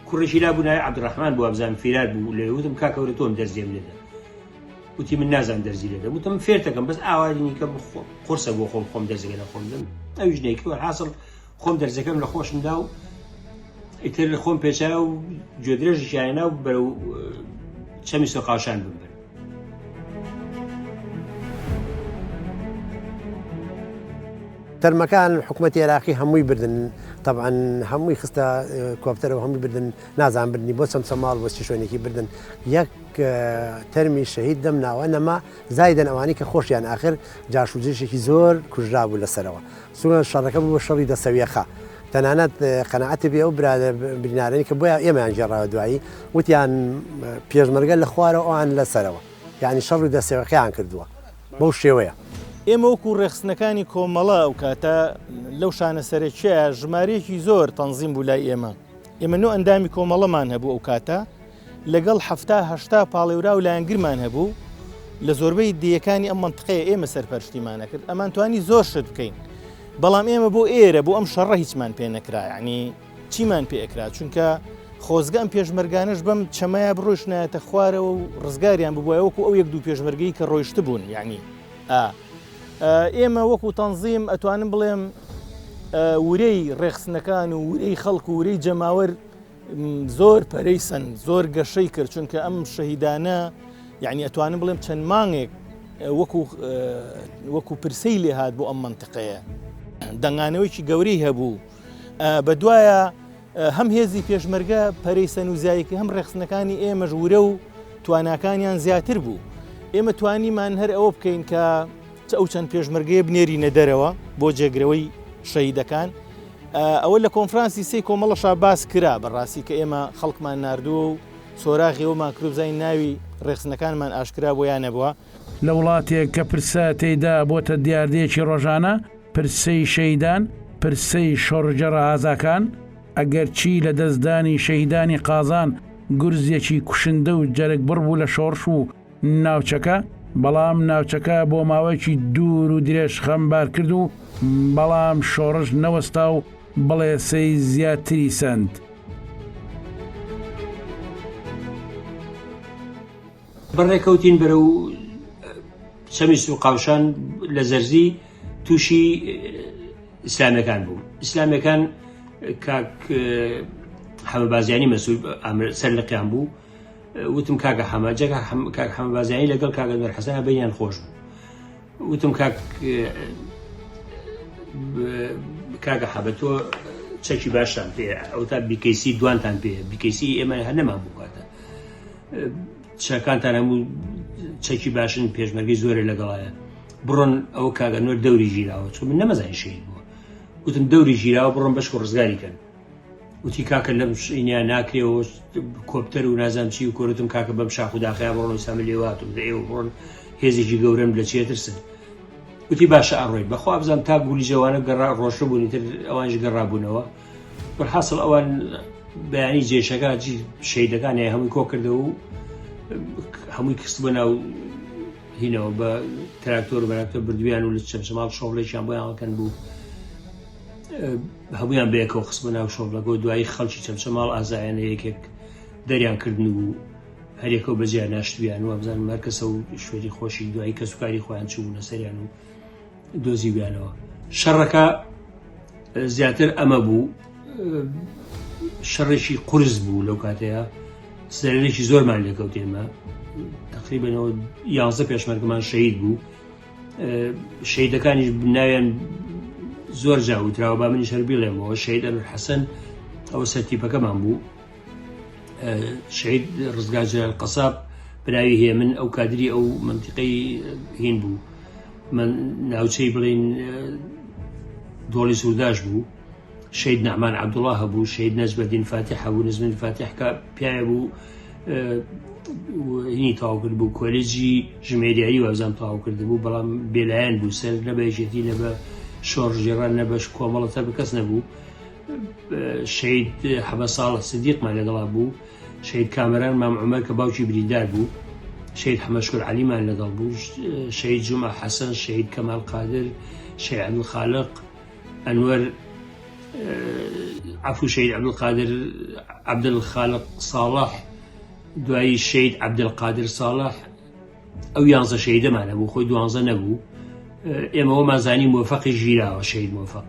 کوڕێکی لا بوو ناوی عەبدولڕەحمان بوو وابزانم فیرار بوو لەوێ وتم کاکە وەرە تۆم دەرزیەم لێدە وتی من نازانم دەرزی لێدەم وتم فێرتەکەم بەس ئاوا نیکە قورسە بۆ خۆم خۆم دەرزەکە لە خۆم دەم ئەویش نەیکرد وەرحاصل خۆم دەرزەکەم لە خۆشم دا و ئیتر خۆم پێچا و گوێدرێژێکیان هێنا و بەرەو چەمی سۆقاوشان بمبن. تەرمەکان حکومەتی عێراقی هەمووی بردن تەبعەن هەمووی خستە کۆپتەرەوە هەمووی بردن نازان بردنی بۆ چەمچەماڵ بۆ چ شوێنێکی بردن یەک تەرمی شەهید دەم ناوە نەما زایدەن ئەوانەی کە خۆشیان ئاخر جاش و جێشێکی زۆر کوژرابوو لەسەرەوە سوە شەڕەکە بوو بە شەڕی دەسەویەخە تەنانەت قەناعەتی بێ ئەو برادەر برینارەی کە بۆیان ئێمەیان گێڕاوە دوایی وتیان پێشمەرگە لە خوارەوە ئەوان لەسەرەوە یعنی شەڕ و دەسەوەکەیان کردووە بەو شێوەیە. ئێمە وەکو ڕێکخستنەکانی کۆمەڵە ئەو کاتە لەو شانە سەرەکیە ژمارەیەکی زۆر تەنزیم بوو لای ئێمە ئێمە نۆ ئەندامی کۆمەڵەمان هەبوو ئەو کاتە لەگەڵ 70 هەشتا پاڵێوراو لایەنگرمان هەبوو لە زۆربەی دێیەکانی ئەم مەنتقەیە ئێمە سەرپەرشتیمان ئەکرد ئەمانتوانی زۆر شت بکەین بەڵام ئێمە بۆ ئێرە بۆ ئەم شەڕە هیچمان پێ نەکرا یعنی چیمان پێ ئەکرا چونکە خۆزگە ئەم پێشمەرگانەش بەم چەمەیە بڕۆیشتنایەتە خوارەوە و ڕزگاریان ببوایە وەکو ئەو یەک دوو پێشمەرگەی کە ڕۆیشتبوون یعنی ئا ئێمە وەکو تەنزیم ئەتوانم بڵێم ورەی ڕێخستنەکان و ورەی خەڵک و ورەی جەماوەر زۆر پەرەی سەند زۆر گەشەی کرد چونکە ئەم شەهیدانە یعنی ئەتوانم بڵێم چەند مانگێک وەکو وەکو پرسەی لێهات بۆ ئەم منطقەیە دەنگانەوەیکی گەورەی هەبوو بە دوایە هەم هێزی پێشمەرگە پەرەی سەن و زیایکی هەم ڕێخستنەکانی ئێمەش ورە و تواناکانیان زیاتر بوو ئێمە توانیمان هەر ئەوە بکەین کە ئەو چەند پێشمەرگەیە بنێرینە دەرەوە بۆ جێگرەوەی شەهیدەکان. ئەوە لە کۆنفرانسی سێی کۆمەڵەشا باس کرا بەڕاستی کە ئێمە خەڵکمان ناردووە و سۆراغی ئەومان کردو بزانین ناوی ڕێکخستنەکانمان ئاشکرا بووە یا نەبووە. لە وڵاتێک کە پرسە تێیدا بۆتە دیاردەیەکی ڕۆژانە، پرسەی شەهیدان، پرسەی شۆڕشگێڕە ئازاکان، ئەگەرچی لە دەستدانی شەهیدانی قازان گورزێکی کوشندە و جەرگبڕ بوو لە شۆڕش و ناوچەکە، بەڵام ناوچەکە بۆ ماوەیەکی دوور و درێژ خەمبار کرد و بەڵام شۆڕش نەوەستا و بڵێسەی زیاتری سەند. بەڕێکەوتین بەرەو چەمی سوقاوشان لە زەرزی تووشی ئیسلامیەکان بووم ئیسلامیەکان کاک حەمە بازیانی مەسول سەر لقیان بوو وتم کاکە حەمە جا کاک حەمە بازیانی لەگەڵ کاکە نوێر حەسەن بینیان خۆش بوو وتم کاک کاکە حەبە تۆ چەکی باشتان پێ ئەو تا بیکەیسی دوانتان پێ بیکەیسی ئێمە هەر نەمان بوو کاتە چەکانتان هەموو چەکی باشن پێشمەرگەی زۆرە لەگەڵایە بڕۆن ئەوە کاکە نوێر دەوری گیراوە چون من نەمەزانی شەهید بووە وتم دەوری گیراوە بڕۆن بەشک و ڕزگاری کەن وتی کاکە لەم شینیا ناکرێ و کۆپتەر و نازانم چی و کۆرتم کاکە بەم شاخ و داخیا بڕۆن و سامە لێواتم دە ئێوە بڕۆن هێزێکی گەورەم لە چێ ترسن وتی باشە ئەڕۆین بەخوا بزانم تا گولی جەوانە گەڕا ڕۆشە بوونی تر ئەوانش گەڕابوونەوە بەرحاصل ئەوان بەیانی جێشەکە شەیدەکان هەمووی کۆ کردەوە و هەمووی کست بە ناو هینەوە بە تراکتۆر و بەراکتۆر بردویان و لە چەمچەماڵ شۆڵێکیان بۆیان هەڵکەن بوو هەمویان بەیەکەوە خستبە ناو شۆڵەکە و دوایی خەڵکی چەمچەماڵ ئازایانە یەکێک دەریان کردن و هەرێکەوە بەجیا ناشتویان و بزانم هەر کەسە و شوێنی خۆشی دوایی کەسوکاری خۆیان چوونە سەریان و دۆزیویانەوە شەڕەکە زیاتر ئەمە بوو شەڕێکی قورس بوو لەو کاتەیە زەرێکی زۆرمان لێکەوت ئێمە تقریبەنەوە یازدە پێشمەرگەمان شەهید بوو شەیدەکانیش ناویان زۆر جاوتراوە با منیش هەر بیڵێمەوە شەید ئەنور حەسەن ئەوە سەرتیپەکەمان بوو شەید ڕزگار جەلال قەساب بناوی هێمن ئەو کادری ئەو منتیقەی هین بوو من ناوچەی بڵین دۆڵی سورداش بوو شەید نەعمان عەبدوڵا هەبوو شەید نەجمەدین فاتیح هەبوو نەجمەدین فاتیح کە پیاوێ بوو هینی تەواو کرد بوو کۆلێجی ژمێریاری وابزانم تەواو کرد بوو بەڵام بێلایەن بوو سەر نە بە یەکێتی نە بە شۆڕشگێڕان نە بەش کۆمەڵە سەر بە کەس نەبوو شەید حەمە ساڵح سدیقمان لەگەڵا بوو شەید کامەران مام عومەر کە باوکی بریندار بوو شەید حەمەشکور عەلیمان لەگەڵ بوو شەید جومعە حەسەن شەید کەمال قادر شەید عەبدولخالق ئەنوەر عەفو شەهید عەبدولقادر عەبدولخالق ساڵح دوایی شەهید عەبدولقادر ساڵح ئەو یانزە شەهیدەمان هەبوو خۆی دوانزە نەبوو ئێمە وەمان زانی مۆفەقی ژیراوە شەهید مۆفەق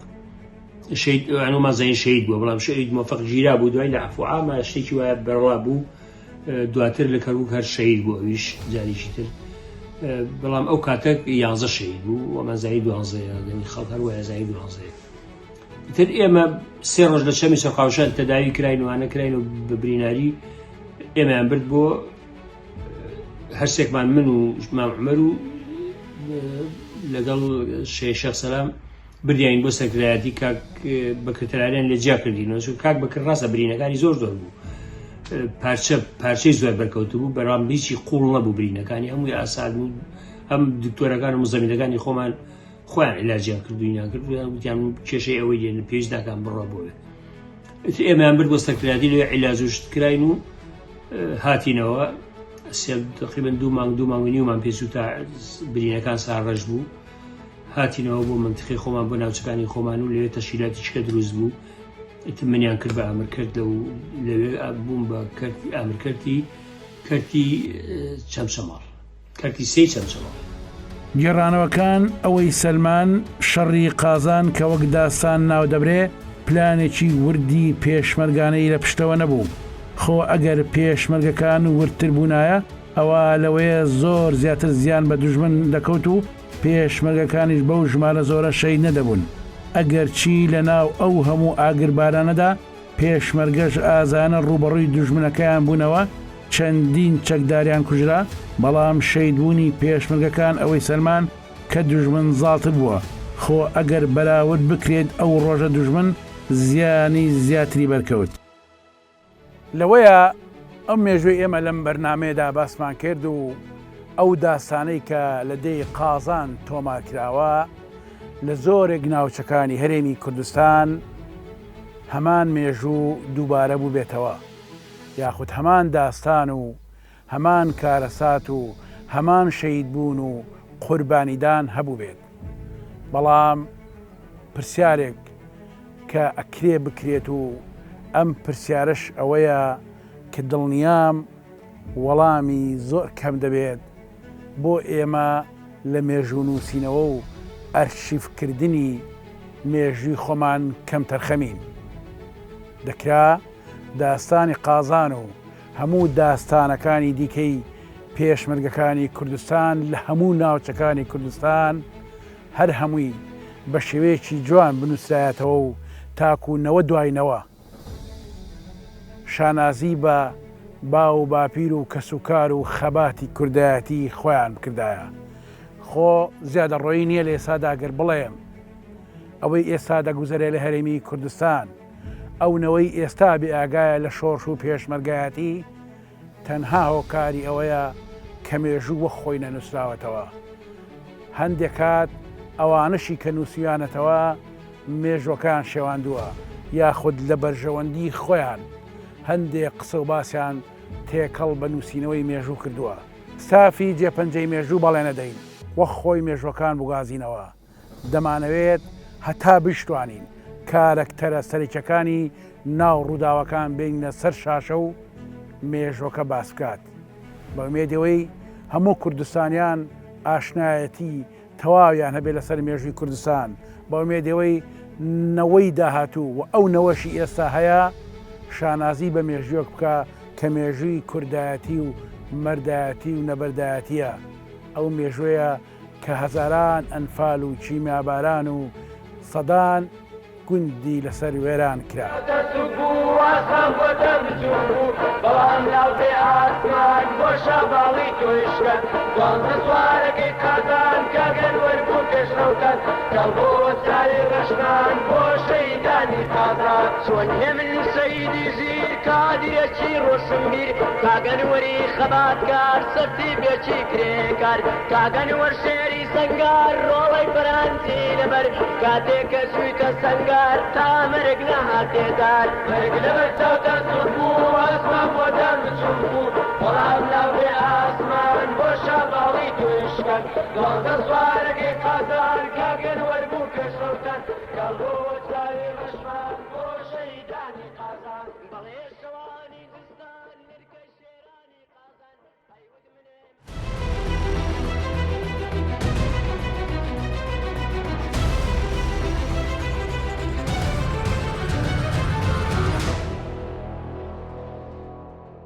شەهید ئەنومان زانی شەهید بووە بەڵام شەهید مۆفەق ژیرا بوو دوای لە عەفو عامە شتێکی وایە بەڕڵا بوو دواتر لە کەرکوک هەر شەهید بوو ئەویش جارێکی تر بەڵام ئەو کاتە یانزە شەهید بوو وەمان زانی دوانزەیە دەمی خەڵک هەر وایە زانی دوانزەیە تر ئێمە سێ ڕۆژ لە چەمی سەرقاوشان تەداوی کراین وانە کراین و بە بریناری ئێمەیان برد بۆ هەرسێکمان من و مام عمر و لەگەڵ شێخ سەلام بردیانین بۆ سەرکردایەتی کاک بەکر تەلاریان لێ جیا کردینەوە چون کاک بەکر ڕاستە برینەکانی زۆر زۆر بوو پارچە پارچەی زۆر بەرکەوتبوو بەڵام هیچی قوڵ نەبوو برینەکانی هەمووی ئاسان بوو هەم دکتۆرەکان و مزەمیلەکانی خۆمان خۆیان علاجیان کردوینان کرد وتیان کێشەی ئەوەی لێن پێویست ناکان بڕە بۆێ ئێمەیان برد بۆ سەرکردایەتی لەوێ عیلاج و شت کراین و هاتینەوە سێ تقریبا دوو مانگ دوو مانگ و نیومان پێچوو تا برینەکان ساڕێژ بوو هاتینەوە بۆ مەنتیقەی خۆمان بۆ ناوچەکانی خۆمان و لەوێ تەشکیلاتی چکە دروست بوو ئیتر منیان کرد بە ئامرکرد لەو لەوێ بووم بە کەرتی ئامرکەرتی کەرتی چەمچەماڵ کەرتی سێی چەمچەماڵ. گێڕانەوەکان ئەوەی سەلمان، شەڕی قازان کە وەک داستان ناودەبرێ، پلانێکی وردی پێشمەرگانەی لە پشتەوە نەبوو. خۆ ئەگەر پێشمەرگەکان وردتر بوونایە، ئەوا لەوەیە زۆر زیاتر زیان بە دوژمن دەکەوت و پێشمەرگەکانیش بەو ژمارە زۆرە شەهید نەدەبوون. ئەگەرچی لە ناو ئەو هەموو ئاگربارانەدا پێشمەرگەش ئازایانە ڕووبەڕووی دوژمنەکەیان بوونەوە، چەندین چەکداریان کوژرا، بەڵام شەهیدبوونی پێشمەرگەکان ئەوەی سەلماند. کە دوژمن زاڵتر بووە، خۆ ئەگەر بەراورد بکرێت ئەو ڕۆژە دوژمن زیانی زیاتری بەرکەوت. لەوەیە ئەو مێژووی ئێمە لەم بەرنامەیەدا باسمان کرد و ئەو داستانەی کە لە دێی قازان تۆمار کراوە لە زۆرێک ناوچەکانی هەرێمی کوردستان هەمان مێژوو دووبارە بووبێتەوە یاخود هەمان داستان و هەمان کارەسات و هەمان شەهیدبوون و قوربانیدان هەبووبێت. بەڵام پرسیارێک کە ئەکرێ بکرێت و ئەم پرسیارەش ئەوەیە کە دڵنیام وەڵامی زۆر کەم دەبێت بۆ ئێمە لە مێژوونووسینەوە و ئەرشیفکردنی مێژووی خۆمان کەمتەرخەمین. دەکرا داستانی قازان و هەموو داستانەکانی دیکەی پێشمەرگەکانی کوردستان لە هەموو ناوچەکانی کوردستان هەر هەمووی بە شێوەیەکی جوان بنووسرایەتەوە و تاکوو نەوە دوای نەوە شانازی بە باو و باپیر و کەسوکار و خەباتی کوردایەتی خۆیان بکردایە. خۆ زیادەڕۆیی نییە لە ئێستادا گەر بڵێم ئەوەی ئێستا دەگوزەرێ لە هەرێمی کوردستان، ئەو نەوەی ئێستا بێ ئاگایە لە شۆڕش و پێشمەرگایەتی تەنها هۆکاری ئەوەیە کە مێژوو وەک خۆی نەنووسراوەتەوە. هەندێک کات ئەوانەشی کە نووسیویانەتەوە مێژوەکەیان شێواندووە یاخود لە بەرژەوەندی خۆیان هەندێک قسە و باسیان تێکەڵ بە نووسینەوەی مێژوو کردووە. ستافی جێپەنجەی مێژوو بەڵێنەدەین وەک خۆی مێژوەکان بگوازینەوە. دەمانەوێت هەتا بشتوانین کارەکتەرە سەرەکیەکانی ناو ڕووداوەکان بێنینە سەر شاشە و مێژوەکە باس بکات بە ئومێدی ئەوەی هەموو کوردستانیان ئاشنایەتی تەواویان هەبێت لەسەر مێژووی کوردستان بە ئومێدی ئەوەی نەوەی داهاتوو و ئەو نەوەشی ئێستا هەیە شانازی بە مێژوویەک بکا کە مێژووی کوردایەتی و مەردایەتی و نەبەردایەتیە ئەو مێژوویە کە هەزاران ئەنفال و کیمیاباران و سەدان گوندی لەسەر وێران کرا. کاک ئەنوەر شێری سەنگار ڕۆڵەی فەرەنسی لەبەر کاتێ کە چوویتە سەنگار تا مەرگ نەهاتێ دار مەرگ لەبەر چاوتان سوور بوو ئاسمان بۆتان بچووک بوو بەڵام لاوێ ئاسمان بۆ شاباڵی تۆی شکان دوانزە سوارەکەی قازان کاک ئەنوەر بوو پێشڕەوتان کاڵ بۆوە چاوی ڕەشمان بۆ شەهیدانی قازان بەڵێ.